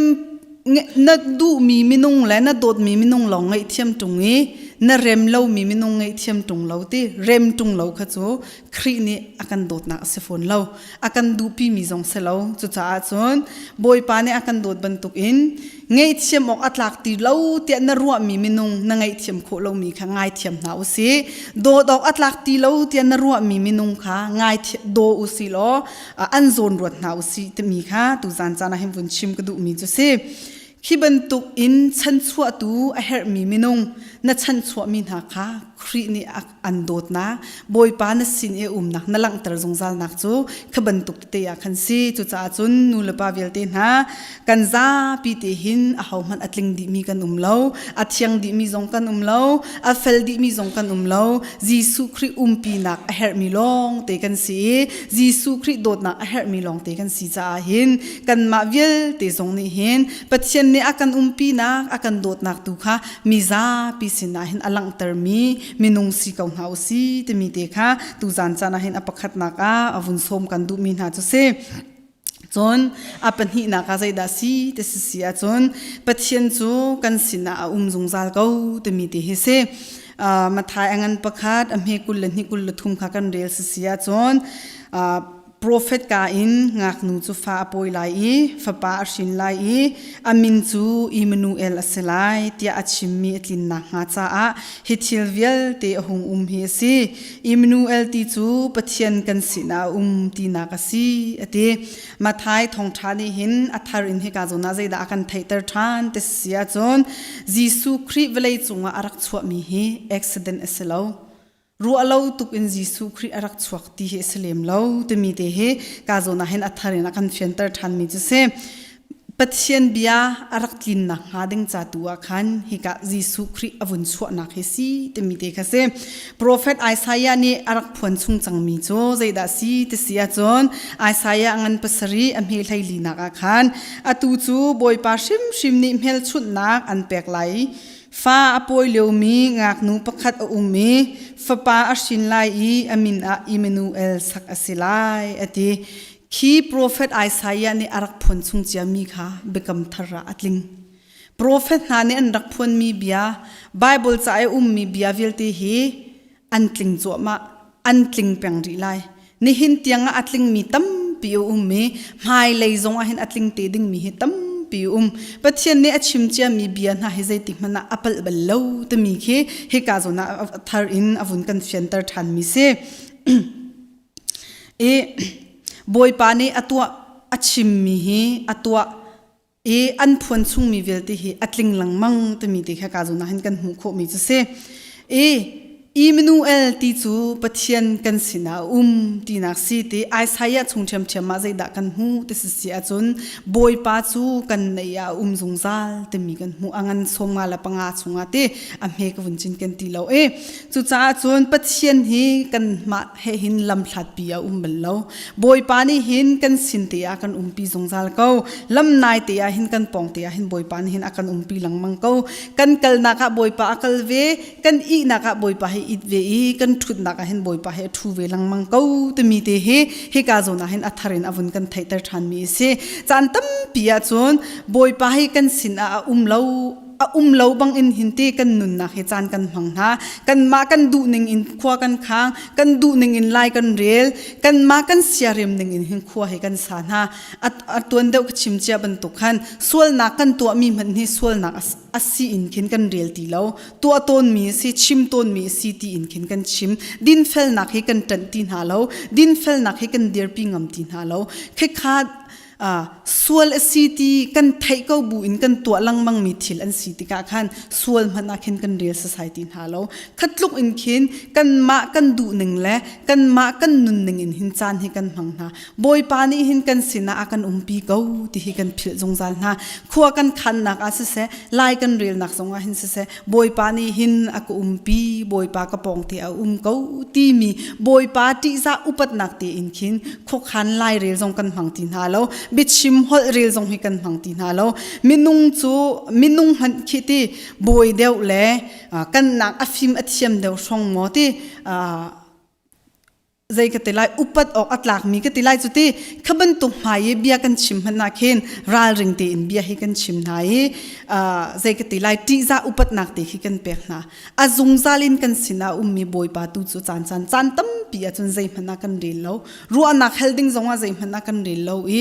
na duhmi minung le na dawtmi minung lawng ngaihthiam ṭung i na rem lomi minung ngaihthiam ṭung lo ti rem ṭung lo kha cu Khrih nih a kan dawtnak a si fawn lo. A kan duhpimi zong si lo. Cucaah cun Bawipa nih a kan dawt bantukin ngaihthiam awk a tlak ti lo tiah na ruahmi minung na ngaihthiam khawh lomi kha ngaithiam hna u sih. Dawt awk a tlak ti lo tiah na ruahmi minung kha ngaithiam daw u sih law an zawn ruat hna u sih timi kha tuzan caan ah hin vun chim ka duhmi cu si. Khi bantuk in chanchuahtu a herhmi minung na chanchuahmi hna kha Khrih nih an dawtnak Bawipa na sin i umnak na langhter zungzalnak cu kha bantuk tete ah khan si. Cucaah cun nu le pa vialte hna kan zapi te hin ahohmanh a tling dihmi kan um lo, a thiang dihmi zong kan um lo, a fel dihmi zong kan um lo. Jesuh Khrih umpinak a herhmi lawng te kan si i Jesuh Khrih dawtnak a herhmi lawng te kan si caah hin kanmah vialte zong nih hin Pathian nih a kan umpinak a kan dawtnak tu kha mi zapi sinah hin a langhtermi minung si ko hna u si timi te kha tuzan caan ah hin a pakhatnak ah a vun sawm kan duhmi hna cu si. Cun a pahnihnak ah zeidah si ti si si ahcun Pathian cu kan sinah a um zungzal ko timi te hi si. Uh, Mathai a ngan pakhat a hme 20 le hnih 23 kha kan rel si si ahcun uh, Profet ka in ngaknu cu fa a pawi lai i fapa a hrin lai i a min cu Immanuel a si lai tiah a chimmi a tlin nakhnga caah hi thil vialte a hung um hi a si. Immanuel ti cu Pathian kan sinah a um tinak a si a ti. Matthai thawngṭha nih hin a thar in hika zawn ah zeidah a kan theihter ṭhan ti si ahcun Jesuh Khrih vawlei cungah a rak chuahmi hi accident a si lo. Ruahlo tuk in Jesuh Khrih a rak chuak ti hi a si lem lo timi te hi ka zawn ah hin a thar in a kan fianter ṭhanmi cu si. Pathian bia a rak tlinnak hnga ding ca tu ah khan hika Jesuh Khrih a vun chuahnak hi si timi te kha si. Profet Isaiah nih a rak phuan chung cangmi cu zeidah si ti si ahcun Isaiah ngan pasarih a hme hleilinak ah khan atu cu Bawipa hrimhrim nih hmelchunhnak an pek lai Fa a pawi liomi ngaknu pakhat a um i fapa a hrin lai i a min ah Immanuel sak a si lai a ti. Khi profet Isaiah nih a rak phuan chung ciami kha biakam thar ah a tling. Profet hna nih an rak phuanmi bia, Baibal ca i a ummi bia vialte hi an tling cuahmah, an tling peng rih lai. Nihin tiangah a tlingmi tampi a um i hmailei zong ah hin a tling te dingmi hi tampi a um. Pathian nih a chim ciami bia hna hi zeitik hmanh ah a palh bal lo timi khi hika zawn ah thar in a vun kan fianter ṭhanmi si. I Bawipa nih a tuah a chimmi hi a tuah i an phuan chungmi vialte hi a tling lengmang timi te kha ka zawn ah hin kan hmuh khawhmi cu si. I Immanuel ti cu Pathian kan sinah a um tinak si ti Isaiah chung ṭhiamṭhiam ah zeidah kan hmuh ti si si ahcun Bawipa cu kan nei ah a um zungzal timi kan hmuh a ngan 55 chungah ti a hme ka vun cin kan ti lo i cucaah cun Pathian hi kan mah he hin lamhlatpi a um bal lo. Bawipa nih hin kan sin te ah kan umpi zungzal ko. Lam nai te ah hin kan pawng te ah hin Bawipa nih hin a kan umpi lengmang ko. Kan kalnak ah Bawipa a kal ve, kan ihnak ah Bawipa hi it ve i kan ṭhutnak ah hin Bawipa hi a ṭhu ve lengmang ko timi te hi hika zawn ah hin a thar in a vun kan theihter ṭhanmi a si. Caan tampi ah cun Bawipa hi kan sin ah a um lo a um lo bang in hin te kan nunnak hi caan kan hmang hna kanmah kan duh ning in khua kan khang kan duh ning in lai kan rel kanmah kan siarem ning in hin khua hi kan sa hna a tuan deuh ka chim cia bantuk khan sualnak kan tuahmi hmanh hi sualnak a si in khin kan rel ti lo tuah tawnmi si chim tawnmi si ti in khin kan chim dinfelnak hi kan ṭanh ti hna lo dinfelnak hi kan dirpi ngam ti hna lo khikha sual a si ti kan theih ko bu in kan tuah lengmang mi thil an si tikah khan sual hmanh ah khin kan rel sasai ti hna lo khatluk in khin kanmah kan duh ning le kanmah kan nun ning in hin caan hi kan hmang hna bawipa nih hin kan sinah a kan umpi ko ti hi kan philh zungzal hna khua kan khannak ah siseh lai kan relnak zong ah hin siseh Bawipa nih hin a ka umpi Bawipa ka pawng te a um ko timi Bawipa ṭihzah upatnak tein khin khuakhan lairel zong kan hmang ti hna lo. Biachim holh rel zong hi kan hmang ti hna lo. Minung cu minung hmanh khi ti bawi deuh le kan nak a fim a thiam deuh hrong maw ti zei ka ti lai upat awk a tlakmi ka ti lai cu ti kha bantuk hmai i bia kan chim hmanh ah khin ralring tein bia hi kan chim hna i zei ka ti lai ṭihzah upatnak te khi kan pek hna a zungzal in kan sinah ummi bawipa tu cu caan caan caan tampi ahcun zeihmanh ah kan rel lo ruahnak hal ding zongah zeihmanh ah kan rel lo i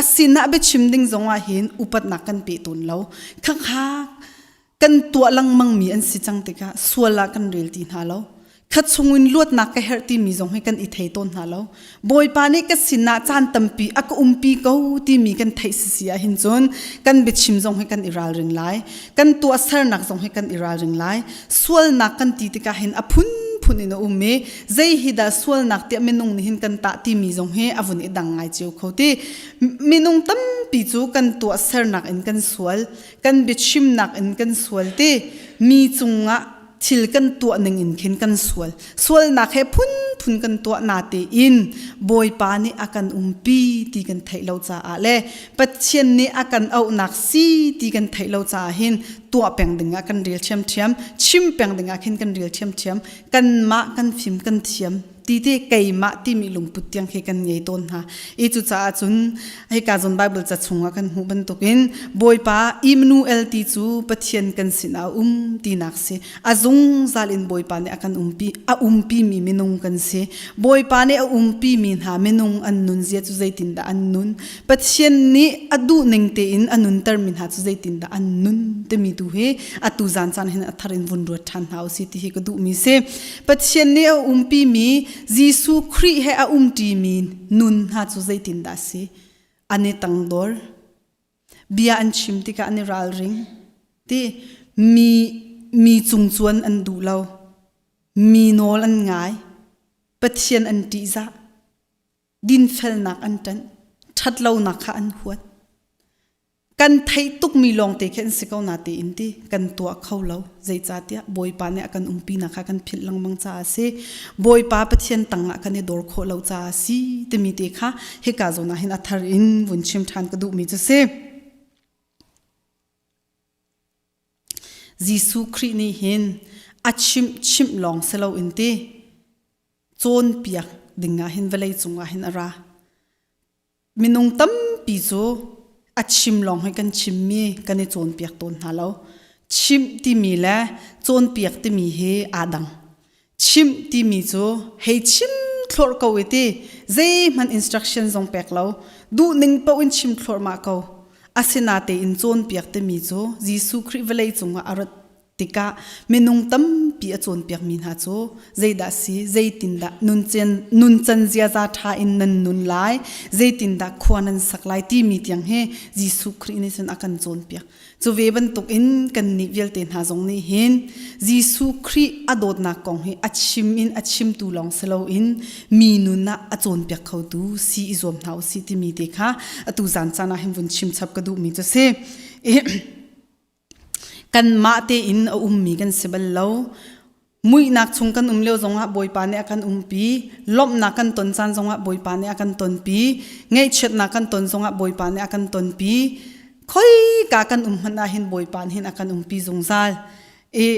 a sinah biachim ding zongah hin upatnak kan pe tawn lo khakha kan tuah lengmangmi an si cang tikah sual ah kan rel ti hna lo kha chungin luatnak ka herh timi zong hi kan i thei tawn hna lo Bawipa nih ka sinah caan tampi a ka umpi ko timi kan theih sisi ah hin cun kan biachim zong hi kan i ralring lai kan tuahsernak zong hi kan i ralring lai sualnak kan ti tikah hin a phunphun in a um i zei hi dah sualnak tiah minung nih hin kan tah timi zong hi a vun i dang ngai cio kho ti minung tampi cu kan tuahsernak in kan sual kan biachimnak in kan sual ti mi cungah thil kan tuah ning in khin kan sual sualnak he phunphun kan tuah na tein bawipa nih a kan umpi ti kan theih lo caah le pathian nih a kan auhnak si ti kan theih lo caah hin tuah peng ding ah kan rel ṭhiamṭhiam chim peng ding ah khin kan rel ṭhiamṭhiam kanmah kan fim kan thiam ti te keimah timi lungput tiang khi kan ngei tawn hna i cucaah cun hika zawn Bible ca chungah kan hmuh bantukin Bawipa Immanuel ti cu Pathian kan sinah a um tinak si a zungzal in Bawipa nih a kan umpi a umpi mi minung kan si Bawipa nih a umpi mi hna minung an nun zia cu zeitindah an nun Pathian nih a duh ning tein a nunter mi hna cu zeitindah an nun timi tu hi atu zan caan hin a thar in vun ruat ṭhan hna usih ti hi ka duhmi si Pathian nih a umpimi Jesuh Khrih he a umṭimi nun hna cu zeitindah a si? An i tangdor. Bia an chim tikah an i ralring. Ti mi mi cungcuan an duh lo. Mi nawl an ngai. Pathian an ṭihzah. Dinfelnak an ṭanh. Ṭhatlonak kha an huat. Kan theih tukmi lawngte khi an si ko na tein ti kan tuah kho lo. Zeicahtiah Bawipa nih a kan umpinak kha kan philh lengmang caah a si. Bawipa Pathian tangah kan i dor khawh lo caah a si timi te kha hika zawn ah hin a thar in vun chim ṭhan ka duhmi cu si. Jesuh Khrih nih hin a chimh chimh lawng si loin ti cawnpiak ding ah hin vawlei cungah hin a ra. Minung tampi cu a chim lawng hi kan chimmi kan i cawnpiak tawn hna lo. Chimh timi le cawnpiak timi hi aa dang. Chimh timi cu hei chim thlawrh ko i ti zeihmanh instruction zong pek lo duhning paoh in chim thluahmah ko. Asinatein cawnpiak timi cu Jesuh Khrih vawlei cungah a rat tikah minung tampi a cawnpiakmi hna cu zeidah si zeitindah nuncan ziaza ṭha in nan nun lai zeitindah khua nan sak lai timi tiang hi Jesuh Khrih nih cun a kan cawnpiak cu ve bantukin kannih vialte hna zong nih hin Jesuh Khrih a dawtnak kong hi a chim in a chimtu lawng si loin mi nun ah a cawnpiak khotu si i zuam hna usih timi te kha atu zan caan ah hin vun chim chap ka duhmi cu si Kanmah tein a ummi kan si bal lo. Muihnak chung kan um lio zongah Bawipa nih a kan umpi. Lawmhnak kan ton caan zongah Bawipa nih a kan tonpi. Ngaihchiatnak kan ton zongah Bawipa nih a kan tonpi. Khoika kan um hmanh ah hin Bawipa nih hin a kan umpi zungzal. I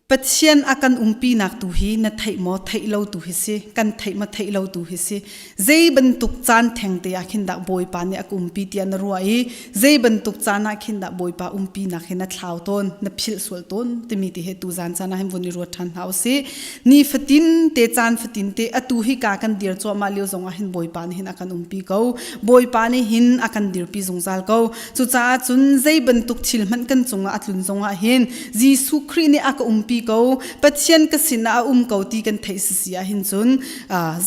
Pathian a kan umpinak tu hi na theih maw theih lo tu hi si kan theih maw theih lo tu hi si zei bantuk caan theng te ah khin dah Bawipa nih a ka umpi tiah na ruah i zei bantuk caan ah khin dah Bawipa umpinak hi na thlau tawn na philh sual tawn timi ti he tu zan caan ah hin vun i ruat ṭhan hna usih nifatin te caan fatin te atu hi ka kan dir cuahmah lio zong ah hin Bawipa nih hin a kan umpi ko Bawipa nih hin a kan dirpi zungzal ko cucaah cun zei bantuk thil hmanh kan cungah a tlun zongah hin Jesuh Khrih nih a ka umpi ko Pathian ka sinah a um ko ti kan theih sisi ah hin cun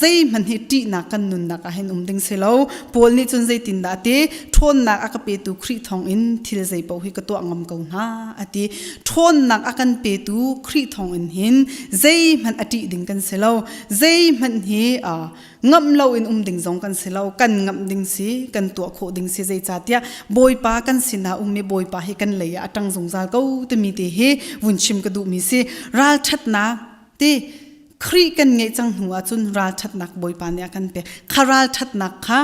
zeihmanh hi ṭihnak kan nunnak ah hin um ding si lo Paul nih cun zeitindah a ti ṭhawnnak a ka petu Khrih thawngin thil zeipaoh hi ka tuah ngam ko hna a ti ṭhawnnak a kan petu Khrih thawngin hin zeihmanh a ṭih ding kan si lo zeihmanh hi ngamh lo in um ding zong kan si lo kan ngamh ding si kan tuah khawh ding si zeicahtiah bawipa kan sinah ummi bawipa hi kan lei ah a ṭang zungzal ko timi te hi vun chim ka duhmi si ralṭhatnak ti Khrih kan ngeih cang hnu ahcun ralṭhatnak bawipa nih a kan pek kha ralṭhatnak kha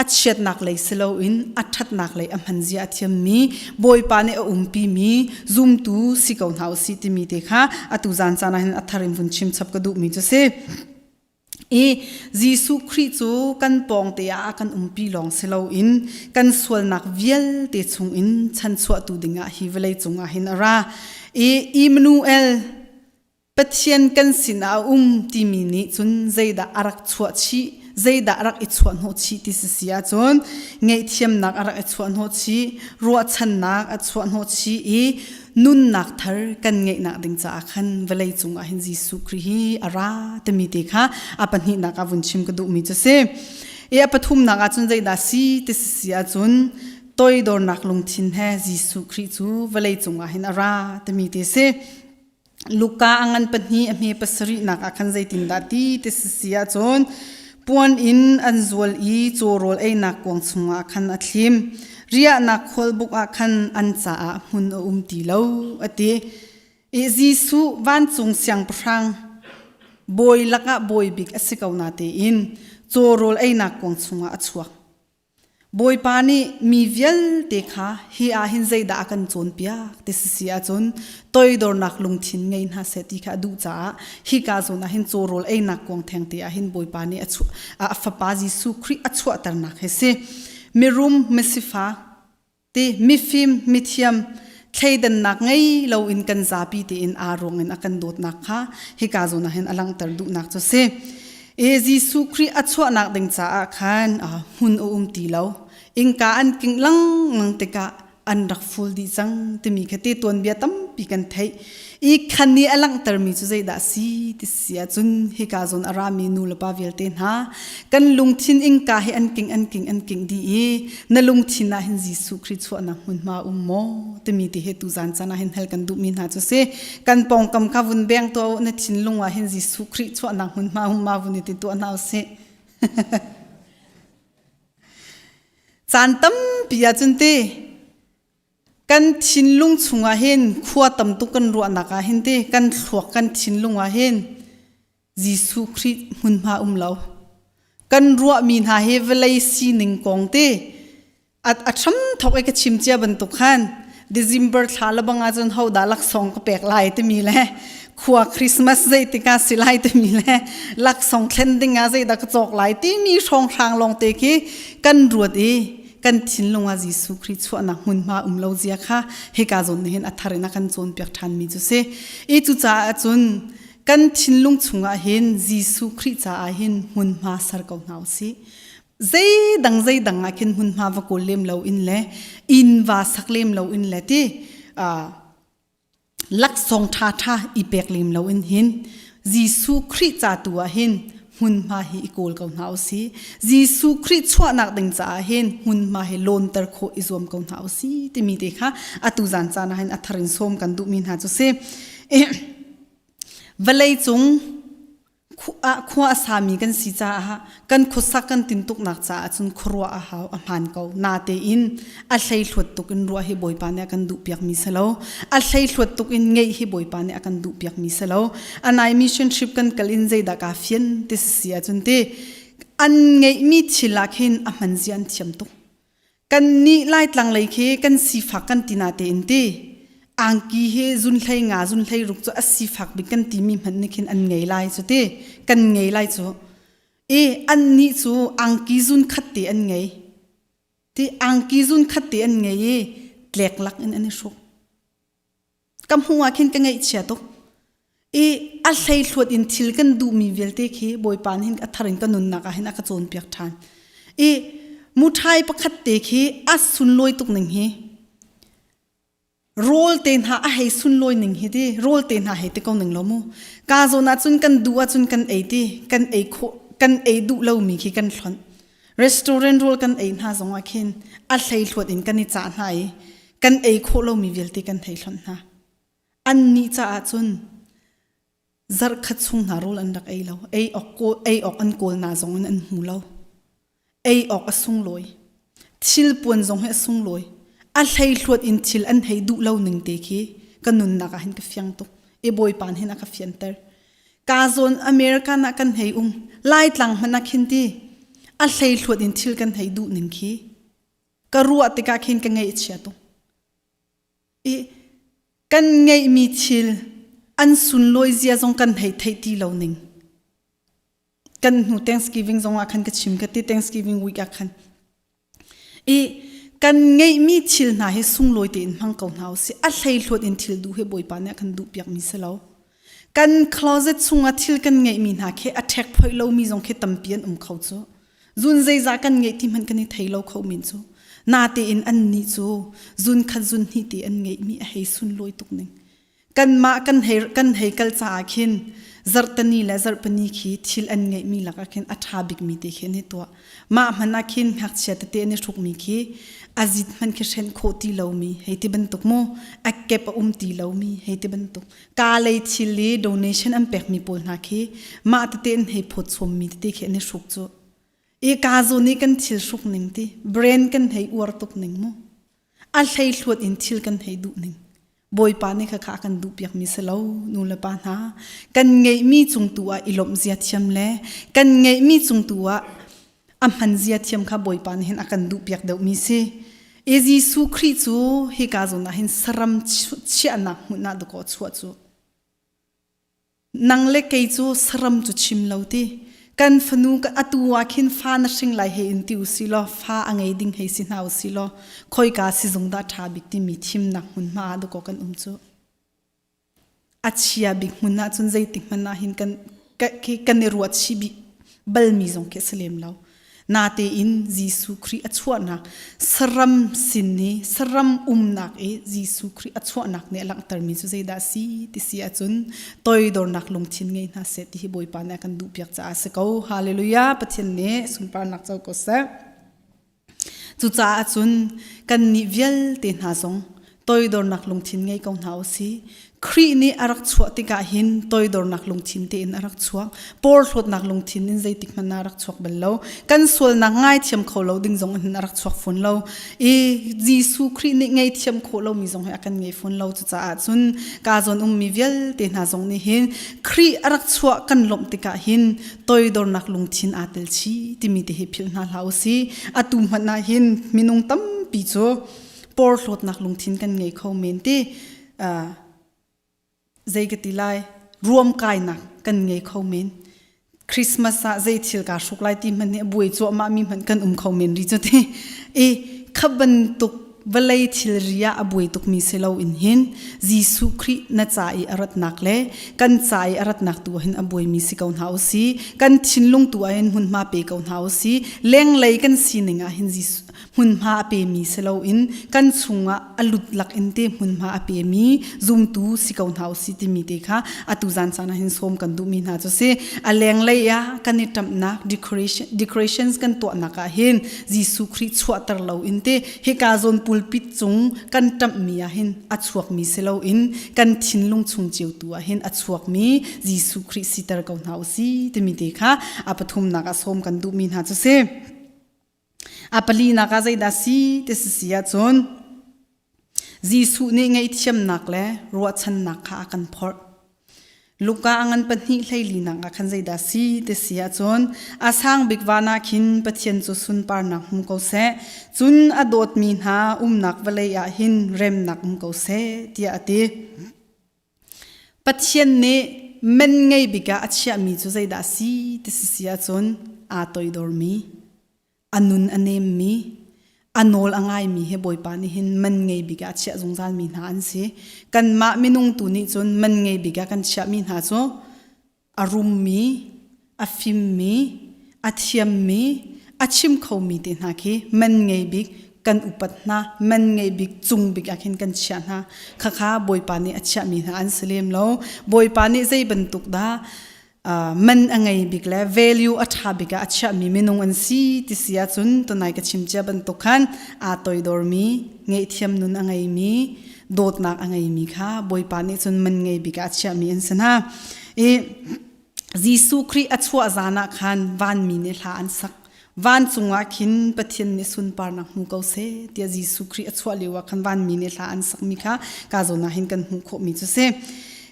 A chiatnak lei si loin a ṭhatnak lei a hman zia a thiammi Bawipa nih a umpimi zumtu si ko hna usih timi te kha atu zan caan ah hin a thar in vun chim chap ka duhmi cu si. I Jesuh Khrih cu kan pawngte ah a kan umpi lawng si loin kan sualnak vialte chungin chanchuahtu dingah hi vawlei cungah hin a ra. I Immanuel Pathian kan sinah a um timi nih cun zeidah a rak chuah chih, zeidah a rak i chuah hnawh chih ti si si ahcun ngaihthiamnak a rak i chuah hnawh chih, ruahchannak a chuah hnawh chih i nunnak thar kan ngeihnak ding caah khan vawlei cungah hin Jesuh Khrih hi a ra timi te kha a pahnihnak ah vun chim ka duhmi cu si. I a pathumnak ahcun zeidah si ti si si ahcun toidornak lungthin he Jesuh Khrih cu vawlei cungah hin a ra timi te si. Luka a ngan pahnih a hme pasarihnak ah khan zeitindah ti ti si si ahcun puan in an zual i cawrawl einak kuang chungah khan a thlim. Riahnak khualbuk ah khan an caah hmun a um ti lo a ti. I Jesuh vancung siangpahrang bawi lakah bawi bik a si ko na tein cawrawl einak kuang chungah a chuak. Bawipa nih mi vialte kha hi ah hin zeidah a kan cawnpiak ti si si ahcun toidornak lungthin ngei hna seh ti kha a duh caah hika zawn ah hin cawrawl einak kuang thengte ah hin Bawipa nih a, chuah, a fapa Jesuh Khrih a chuahternak hi si. Mirum, misifak, ti mifim mithiam thleidannak ngei loin kan zapi tein aa ruang in a kan dawtnak kha hika zawn ah hin a langhter duhnak cu si e Jesuh Khrih a chuahnak ding caah khan hmun a um ti lo innka an king lengmang tikah an rak ful dih cang timi kha te tuanbia tampi kan theih i khan nih a langhtermi cu zeidah si ti si ahcun hika zawn a rami nu le pa vialte hna kan lungthin innka hi an king an king an king dih i na lungthin ah hin Jesuh Khrih chuahnak hmunhma um maw timi ti he tuzan caan ah hin hal kan duhmi hna cu si kan pawngkam kha vun beng tuah u na thinlung ah hin Jesuh Khrih chuahnak hmunhma um ma vun i ti tuah hna usih caan tampi ah cun ti kan thinlung chungah hin khua tam tuk kan ruahnak ah hin ti kan thluak kan thinlung ah hin Jesuh Khrih hmunhma um lo. Kan ruahmi hna hi vawlei sining kong te a, a hram thok i ka chim cia bantuk khan December thla le bang ahcun ho dah laksawng ka pek lai timi le khua Christmas zeitik ah si lai timi le laksawng thlen ding ah zeidah ka cawk lai timi hrawnghrang lawng te khi kan ruat i kan thinlung ah Jesuh Khrih chuahnak hmunhma um lo zia kha hika zawn nih hin a thar in a kan cawnpiak ṭhanmi cu si. I cucaah cun kan thinlung chungah hin Jesuh Khrih caah hin hmunhma ser ko hna usih. Zeidang zeidang ah khin hmunhma va kawl lem lo in le inn va sak lem lo in le ti laksawng ṭha ṭha i pek lem lo in hin Jesuh Khrih ca tu ah hin hmunhma hi i kawl ko hna usih. Jesuh Khrih chuahnak ding caah hin hmunhma hi lawnter khawh i zuam ko hna usih timi te kha atu zan caan ah hin a thar in sawm kan duhmi hna cu si. Vawleicung khua a sami kan si caah kan khuasak kan tintuknak caah cun khuaruah a hau a hmaan ko. Natein a hleihluat tuk in ruah hi Bawipa nih a kan duhpiakmi si lo. A hleihluat tuk in ngeih hi Bawipa nih a kan duhpiakmi si lo. A nai mission trip kan kal in zeidah kaa fian ti si si ahcun ti an ngeihmi thil ah khin a hman zia an thiam tuk. Kannih Laitlang lei khi kan sifak kan ti na tein ti angki hi zun hlei nga zun hlei ruk cu a sifak bik kan timi hmanh nih khin an ngei lai cu ti kan ngei lai cu i annih cu angki zun khat te an ngei ti angki zun khat te an ngei i tlek lak in an i hruk ka hmuh ah khin ka ngaihchia tuk i a hleihluat in thil kan duhmi vialte khi Bawipa nih hin a thar in ka nunnak ah hin a ka cawnpiak ṭhan i muṭhai pakhat te khi a sunlawi tuk ning hi rawl te hna a hei sunlawi ning hi ti rawl te hna hei ti ko ning lo mu ka zawn ah cun kan duh ahcun kan ei ti kan ei khawh kan ei duh lomi khi kan hlonh restaurant rawl kan ei hna zong ah khin a hleihluat in kan i cah hna i kan ei khawh lomi vialte kan hei hlonh hna. Annih caah cun zarhkhat chung hna rawl an rak ei lo. Ei awk, ei awk an kawl hna zong in an hmu lo. Ei awk a sunglawi. Thil puan zong hi a sunglawi. A hleihluat in thil an hei duh lo ning te khi ka nunnak ah hin ka fiang tuk. I Bawipa hin a ka fianter. Ka zawn American ah kan hei um. Laitlang hmanh ah khin ti. A hlei hluat in thil kan hei duh ning khi ka ruah tikah khin ka ngaih a chia tuk. I kan ngeihmi thil an sunlawi zia zong kan hei theih ti lo ning. Kan hnu Thanksgiving zong ah khan ka chim ka ti Thanksgiving week ah khan. I kan ngeihmi thil hna hi sunglawi tein hmang ko hna usih. A hleihluat in thil duh hi Bawipa nih a kan duhpiakmi si lo. Kan closet chungah thil kan ngeihmi hna khi a ṭhek phoih lomi zong khi tampi an um kho cu. Zun zeizah kan ngeih ti hmanh kan i thei lo kho men cu. Natein annih cu zun khat zun hnih te an ngeihmi a hei sunlawi tuk ning. Kanmah kan hei kan hei kal caah khin zarhteni le zarhpini khi thil an ngeihmi lakah khin a ṭha bikmi te khi an i tuah. Mah hmanh ah khin ngakchia tete an i hrukmi khi a zit hmanh khi hren khawh ti lomi hei ti bantuk mu a kep a um ti lomi hei ti bantuk ka lei thil i donation an pekmi pawl hna khi mah tete an hei phawt chommi tete khi an i hruk cu. I ka zawn i kan thil hruk ning ti brand kan hei uar tuk ning mu a hleihluat in thil kan hei duh ning Bawipa nih khakha a kan duhpiakmi si lo nu le pa hna kan ngeihmi cung tu ah i lawmh zia thiam le kan ngeihmi cung tu ah a hman zia thiam kha Bawipa nih hin a kan duhpiak deuhmi si i Jesuh Khrih cu hika zawn ah hin saram chiahnak hmun ah dakaw chuah cu Nang le kei cu saram cu chim lo ti. Kan fanu atu ah khin fa na hring lai hei in ti usih law fa a ngei ding hei si hna usih law khoika sizung dah ṭha bik timi thimnak hmunhma ah dakaw kan um cu. A chia bik hmun ah cun zeitik hmanh ah hin kan kan i ruat chih bik balmi zong khi a si lem lo. Natein Jesuh Khrih a chuahnak saram sin i saram umnak i Jesuh Khrih a chuahnak nih a langhtermi cu zeidah a si ti si ahcun toidornak lungthin ngei hna seh ti hi Bawipa nih a kan duhpiak caah a si ko. Hallelujah! Pathian nih sunparnak co ko seh. Cucaah cun kannih vialte hna zong toidornak lungthin ngei ko hna u sih. Khrih nih a rak chuah tikah hin toidornak lungthin tein a rak chuak. Porhlawtnak lungthin in zeitik hmanh ah a rak chuak bal lo. Kan sualnak ngaithiam kho lo ding zong in a rak chuak fawn lo. I Jesuh Khrih nih ngaihthiam khawh lomi zong hi a kan ngei fawn lo. Cucaah cun ka zawn ummi vialte hna zong nih hin Khrih a rak chuah kan lawmh tikah hin toidornak lungthin aa tel chih timi te hi philh hna hlah u sih. Atu hmanh ah hin minung tampi cu porhlawtnak lungthin kan ngei kho men ti zei ka ti lai ruamkainak kan ngei kho men Christmas ah zei thil kaa hruk lai ti hmanh nih a buai cuahmah mi hmanh kan um kho men ri cu ti i kha bantuk vawlei thilri ah a buai tukmi si loin hin Jesuh Khrih na ca i a ratnak le kan ca i a ratnak tu ah hin a buaimi si ko hna u si kan thinlung tu ah hin hmunhma pe ko hna u si lenglei kan sining ah hin Jesuh hmunhma a pemi si loin kan chungah a lut lak in te hmunhma a pemi zumtu si ko hna u si timi te kha atu zan caan ah hin sawm kan duhmi hna cu si a lenglei ah kan i ṭamhnak decoration decorations kan tuahnak ah hin Jesuh Khrih chuahter lo in te hika zawn pulpit cung kan ṭamhmi ah hin a chuakmi si loin kan thinlung chung cio tu ah hin a chuakmi Jesuh Khrih siter ko hna u si timi te kha a pathumnak ah sawm kan duhmi hna cu si. A palinak ah zeidah si ti si si ahcun Jesuh nih ngaihthiamnak le ruahchannak kha a kan phorh. Luka a ngan pahnih hleilinak ah khan zeidah si ti si ahcun a sang bik van ah khin Pathian cu sunparnak hmu ko seh, cun a dawtmi hna umnak vawlei ah hin remnak um ko seh tiah a ti. Pathian nih men ngei bik ah a chiahmi cu zeidah a si ti si si ahcun aa toidormi a nun a nemmi, a nawl a ngaimi hi Bawipa nih hin man ngei bik ah a chiah zungzalmi hna an si. Kanmah minung tu nih cun man ngei bik ah kan chiahmi hna cu a rummi, a fimmi, a thiammi, a chim khomi te hna khi man ngei bik kan upat hna, man ngei bik cung bik ah khin kan chiah hna. Khakha Bawipa nih a chiahmi hna an si lem lo. Bawipa nih zei bantuk dah man a ngei bik le value a ṭha bik ah a chiahmi minung an si ti si ahcun tunai ka chim cia bantuk khan aa toidormi ngaihthiam nun a ngeimi dawtnak a ngeimi kha Bawipa nih cun man ngei bik ah a chiahmi an si hna i Jesuh Khrih a chuah zan ah khan vanmi nih hla an sak vancung ah khin Pathian nih sunparnak hmu ko seh tiah Jesuh Khrih a chuah lio ah khan vanmi nih hla an sakmi kha ka zawn ah hin kan hmuh khawhmi cu si.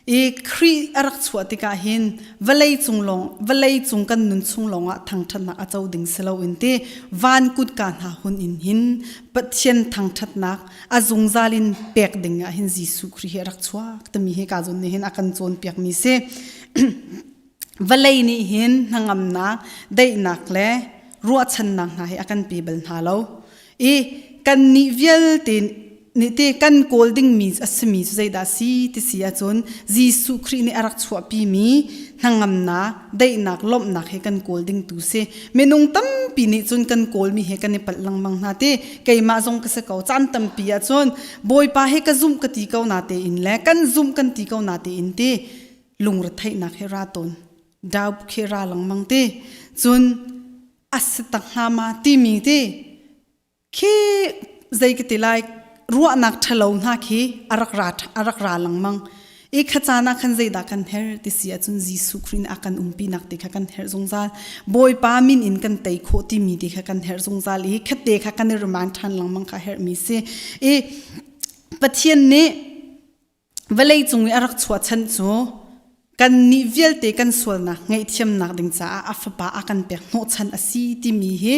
I Khrih a rak chuah tikah hin vawlei cung lawng vawlei cung kan nun chung lawngah thangṭhatnak a co ding si loin ti van kutka hna hun in hin Pathian thangṭhatnak a zungzal in pek ding ah hin Jesuh Khrih hi a rak chuak timi hi ka zun nih hin a kan cawnpiakmi si. Vawlei nih hin hnangamnak, daihnak le ruahchannak hna hi a kan pe bal hna lo. I kannih vialte nih te kan kawl dingmi a simi cu zeidah si ti si ahcun Jesuh Khrih nih a rak chuahpimi hnangamnak, daihnak, lawmhnak he kan kawl ding tu si. Minung tampi nih cun kan kawlmi he kan i palh lengmang hna ti. Keimah zong ka si ko. Caan tampi ahcun Bawipa he ka zumh ka ti ko na tein le kan zumh kan ti ko na tein ti lungretheihnak he ra tawn. Daub khi ra lengmang ti. Cun a si tak hnga ma timi ti khi zei ka ti lai ruahnak ṭhalo hna khi a rak ra a rak ra lengmang i kha caan ah khan zeidah kan her ti si ahcun Jesuh Khrih nih a kan umpinak ti kha kan herh zungzal Bawipa min in kan tei khawh timi ti kha kan herh zungzal i khatte kha kan i remind ṭhan lengmang kha herhmi si i Pathian nih Vawlei cung i a rak chuahchan cu kannih vialte kan sualnak ngaihthiamnak ding caah a fapa a kan pek hnawhchan a si timi hi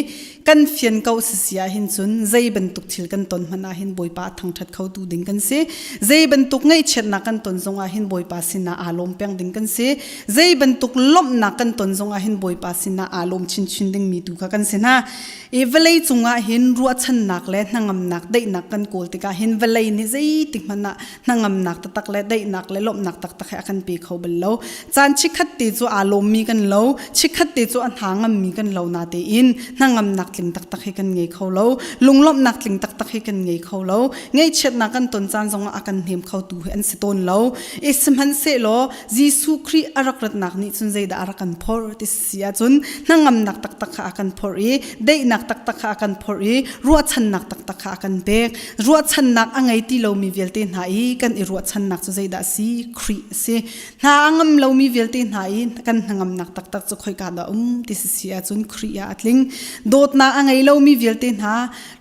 kan fian ko si si ahhin cun zei bantuk thil kan ton hmanh ahhin Bawipa a thangṭhat khotu ding kan si. Zei bantuk ngaihchiatnak kan ton zong ahhin Bawipa sinah aa lawm peng ding kan si. Zei bantuk lawmhnak kan ton zong ahhin Bawipa sinah aa lawm chinchin dingmi tu kha kan si hna. I vawlei cungah hin ruahchannak le hnangamnak daihnak kan kawl tikah hin vawlei nih zeitik hmanh ah hnangamnak taktak le daihnak le lawmhnak taktak he a kan pe kho bal lo. Caan chikkhat te cu aa lawmmi kan lo, chikkhat te cu a hna ngammi kan lo na tein hnangamnak tling taktak hi kan ngei kho lo. Lunglawmhnak tling taktak hi kan ngei kho lo. Ngaihchiatnak kan ton caan zongah a kan hnem khotu hi an si tawn lo. I sihmanhsehlaw Jesuh Khrih a rak ratnak nih cun zeidah a rak kan phorh ti si ahcun hnangamnak taktak kha a kan phorh i daihnak taktak kha a kan phorh i ruahchannak taktak kha a kan pek. Ruahchannak a ngei ti lomi vialte hna i kan i ruahchannak cu zeidah a si? Khrih a si. Hna a ngam lomi vialte hna i kan hnangamnak taktak cu khoika dah um ti si si ahcun Khrih ah a tling. Dawtnak a ngei lomi vialte hna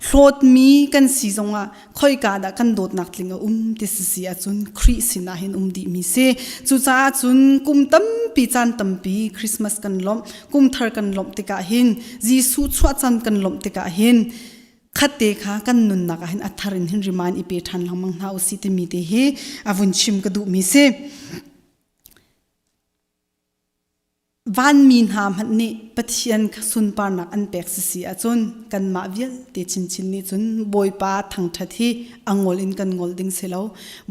hlawtmi kan si zongah khoika dah kan dawtnak tling a um ti si si ahcun Khrih sinah hin um dihmi si. Cucaah cun kum tampi caan tampi Christmas kan lawmh, kum thar kan lawmh tikah hin Jesuh chuah caan kan lawmh tikah hin khatte kha kan nunnak ah hin a thar in hin remind i pe ṭhan lengmang hna usih timi te hi a vun chim ka duhmi si. Vanmi hna hmanh nih Pathian sunparnak an pek sisi ahcun kanmah vialte chinchin nih cun Bawipa thangṭhat hi a ngol in kan ngol ding si lo.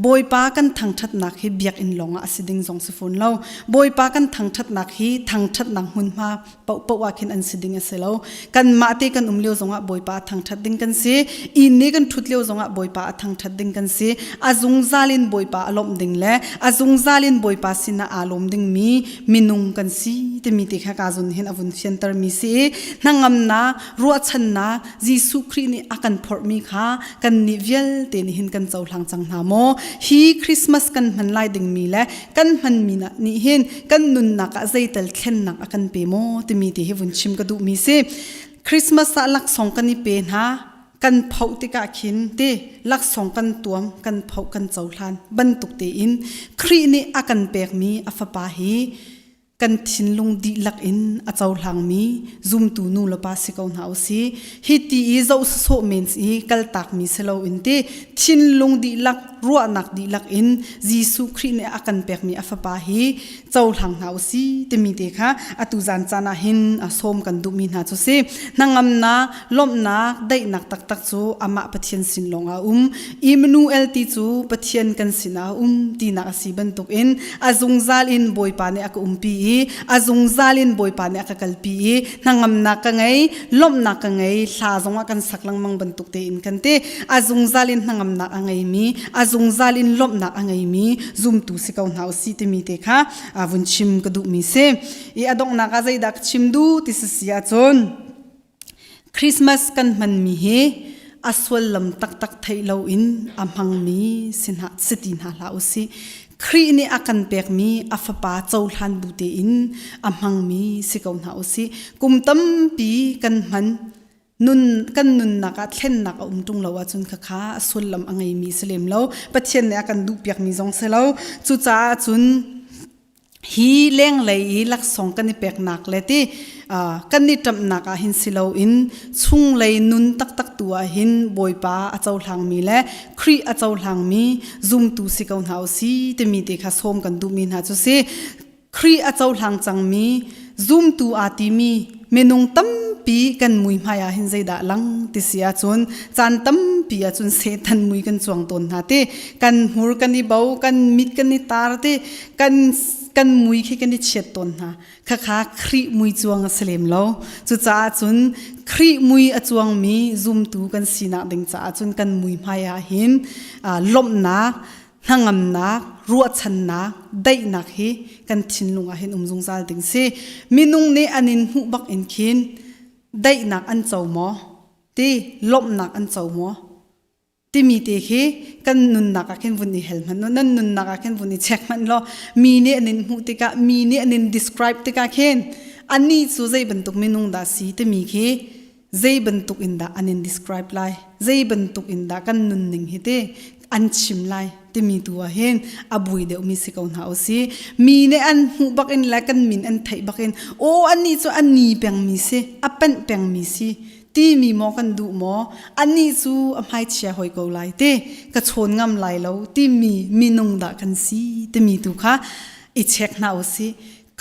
Bawipa kan thangṭhatnak hi biakinn lawngah a si ding zong si fawn lo. Bawipa kan thangṭhatnak hi thangṭhatnak hmunhma paohpaoh ah khin an si ding a si lo. Kanmah te kan um lio zongah Bawipa a thangṭhat ding kan si. Inn i kan ṭhut lio zongah Bawipa a thangṭhat ding kan si. A zungzal in Bawipa a lawmh ding le a zungzal in Bawipa sinah aa lawm dingmi minung kan si timi te kha ka zun hin a vun fiantermi si i hnangamnak, ruahchannak Jesuh Khrih nih a kan phorhmi kha kannih vialte nih hin kan cohlang cang hna maw? Hi Christmas kan hman lai dingmi le kan hmanmi nih hin kan nunnak ah zeital thlennak a kan pe maw timi te hi vun chim ka duhmi si. Christmas ah laksawng kan i pe hna kan phoh tikah khin te laksawng kan tuam kan phoh kan cohlan bantuk tein Khrih nih a kan pekmi a fapa hi kan thinlung dihlak in a cohlangmi zumtu nu le pa si ko hna usih. Hi ti i zoh sawsawh men i kaltakmi si loin ti thinlung dihlak ruahnak dihlak in Jesuh Khrih nih a kan pekmi a fapa hi cohlang hna usih timi te kha atu zan caan ah hin sawm kan duhmi hna cu si. Hnangamnak, lawmhnak, daihnak taktak cu amah Pathian sin lawng ah a um. Immanuel ti cu Pathian kan sinah a um tinak a si bantukin a zungzal in Bawipa nih a ka umpi i a zungzal in Bawipa nih a ka kalpi i hnangamnak ka ngei, lawmhnak ka ngei, hla zongah kan sak lengmang bantuk tein kan ti. A zungzal in hnangamnak a ngeimi, a zungzal in lawmhnak a ngeimi zumtu si ko hna usih timi te kha vun chim ka duhmi si. I a donghnak ah zeidah ka chim duh ti si si ahcun Christmas kan hmanmi hi a sullam taktak theih loin a hmangmi si hna si ti hna hlah usih. Khrih nih a kan pekmi a fapa cohlan bu tein a hmangmi si ko hna usih. Kum tampi kan hman. Nun kan nunnak ah thlennak a um ṭung lo ahcun khakha a sullam a ngeimi si lem lo. Pathian nih a kan duhpiakmi zong si lo. Cucaah cun hi lenglei i laksawng kan i peknak le ti kan i ṭamhnak ah hin si loin chunglei nun taktak tu ah hin Bawipa a cohlangmi le Khrih a cohlangmi zumtu si ko hna u si timi te kha sawm kan duhmi hna cu si. Khrih a cohlang cangmi zumtu aa timi minung tampi kan mui hmai ah hin zeidah lang ti si ahcun caan tampi ahcun Satan mui kan cuang tawn hna ti kan hmur kan i bo kan mit kan i tar ti kan kan mui khi kan i chiat tawn hna khakha Khrih mui cuang a si lem lo cucaah cun Khrih mui a cuangmi zumtu kan sinak ding caah cun kan mui hmai ah hin lawmhnak hnangamnak, ruahchannak, daihnak hi kan thinlung ah hin um zungzal ding si. Minung nih an in hmuh bak in khin daihnak an co maw? Ti lawmhnak an co maw? Timi te khi kan nunnak ah khin vun i hel hmanh nan nunnak ah khin vun i check hmanh law mi nih an in hmuh tikah mi nih an in describe tikah khin anih cu zei bantuk minung dah si timi khi zei bantuk in dah an in describe lai zei bantuk in dah kan nunning hi te an chim lai timi tu ah hin a bui deuhmi si ko hna usi mi nih an hmuh bak in le kan min an theih bak in aw anih cu a ni pengmi si a panh pengmi si timi maw kan duh maw anih cu a hmaichia hoi ko lai te ka chawn ngam lai lo timi minung dah kan si timi tu kha i check hna usi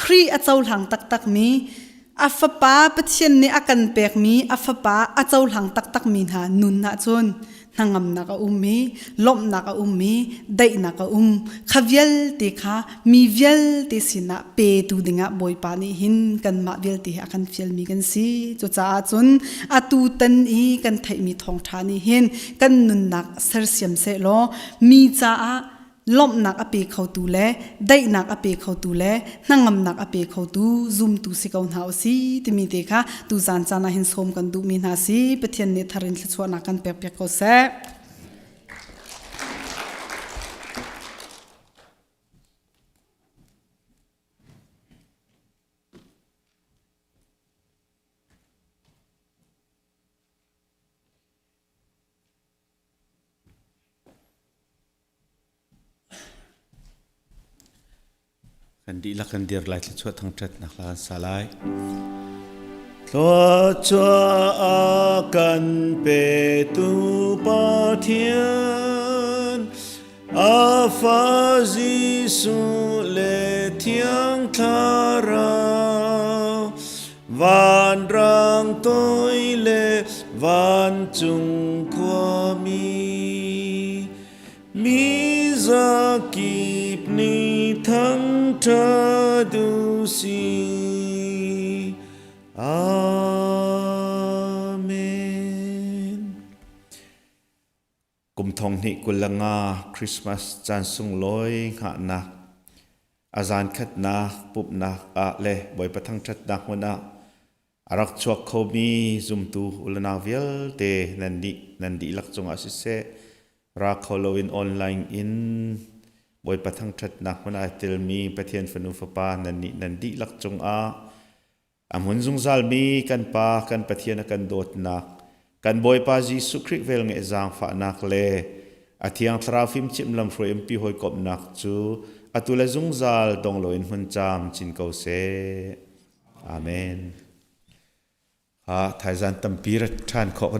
Khrih a cohlang taktakmi a fapa Pathian nih a kan pekmi a fapa a cohlang taktakmi hna nun ahcun hnangamnak a um i lawmhnak a um i daihnak a um. Kha vialte kha mi vialte sinah petu dingah Bawipa nih hin kanmah vialte hi a kan fialmi kan si. Cucaah cun atu tan i kan theihmi thawngṭha nih hin kan nunnak sersiam sehlaw mi caah lawmhnak a pe khotu le daihnak a pe khotu le hnangamnak a pe khotu zumtu si ko hna usih timi te kha tuzan caan ah hin sawm kan duhmi hna si. Pathian nih thar in thluachuahnak kan pekpiak ko seh. Kan dihlak kan dir lai thluachuah thangṭhatnak hla kan sa lai. Thluachuah a kan petu Pathian, a fa Jesuh le Thiang Thlarau, vanrang toi le vancung khuami mi zakip nih thangṭhat u sih. Amen. Kum thong hnih 25 Christmas caan sunglawi hngahnak a zan khatnak pumhnak ah le Bawipa thangṭhatnak hmun ah a rak chuak khomi zumtu ulanau vialte nan dih nan dihlak cungah siseh ra kho loin online in Bawipa thangṭhatnak hmun ah telmi Pathian fanu fapa nan nih nan dihlak cungah A hmun zungzalmi kan Pa, kan Pathian a kan dawtnak, kan Bawipa Jesuh Khrih velngeih zaangfahnak le a Thiang Thlarau fimchimh lamhruai umpi hawikomhnak cu atu le zungzal dong loin hmun caam chin ko seh. Amen. Ha thaizan tampi rat ṭhan khawh.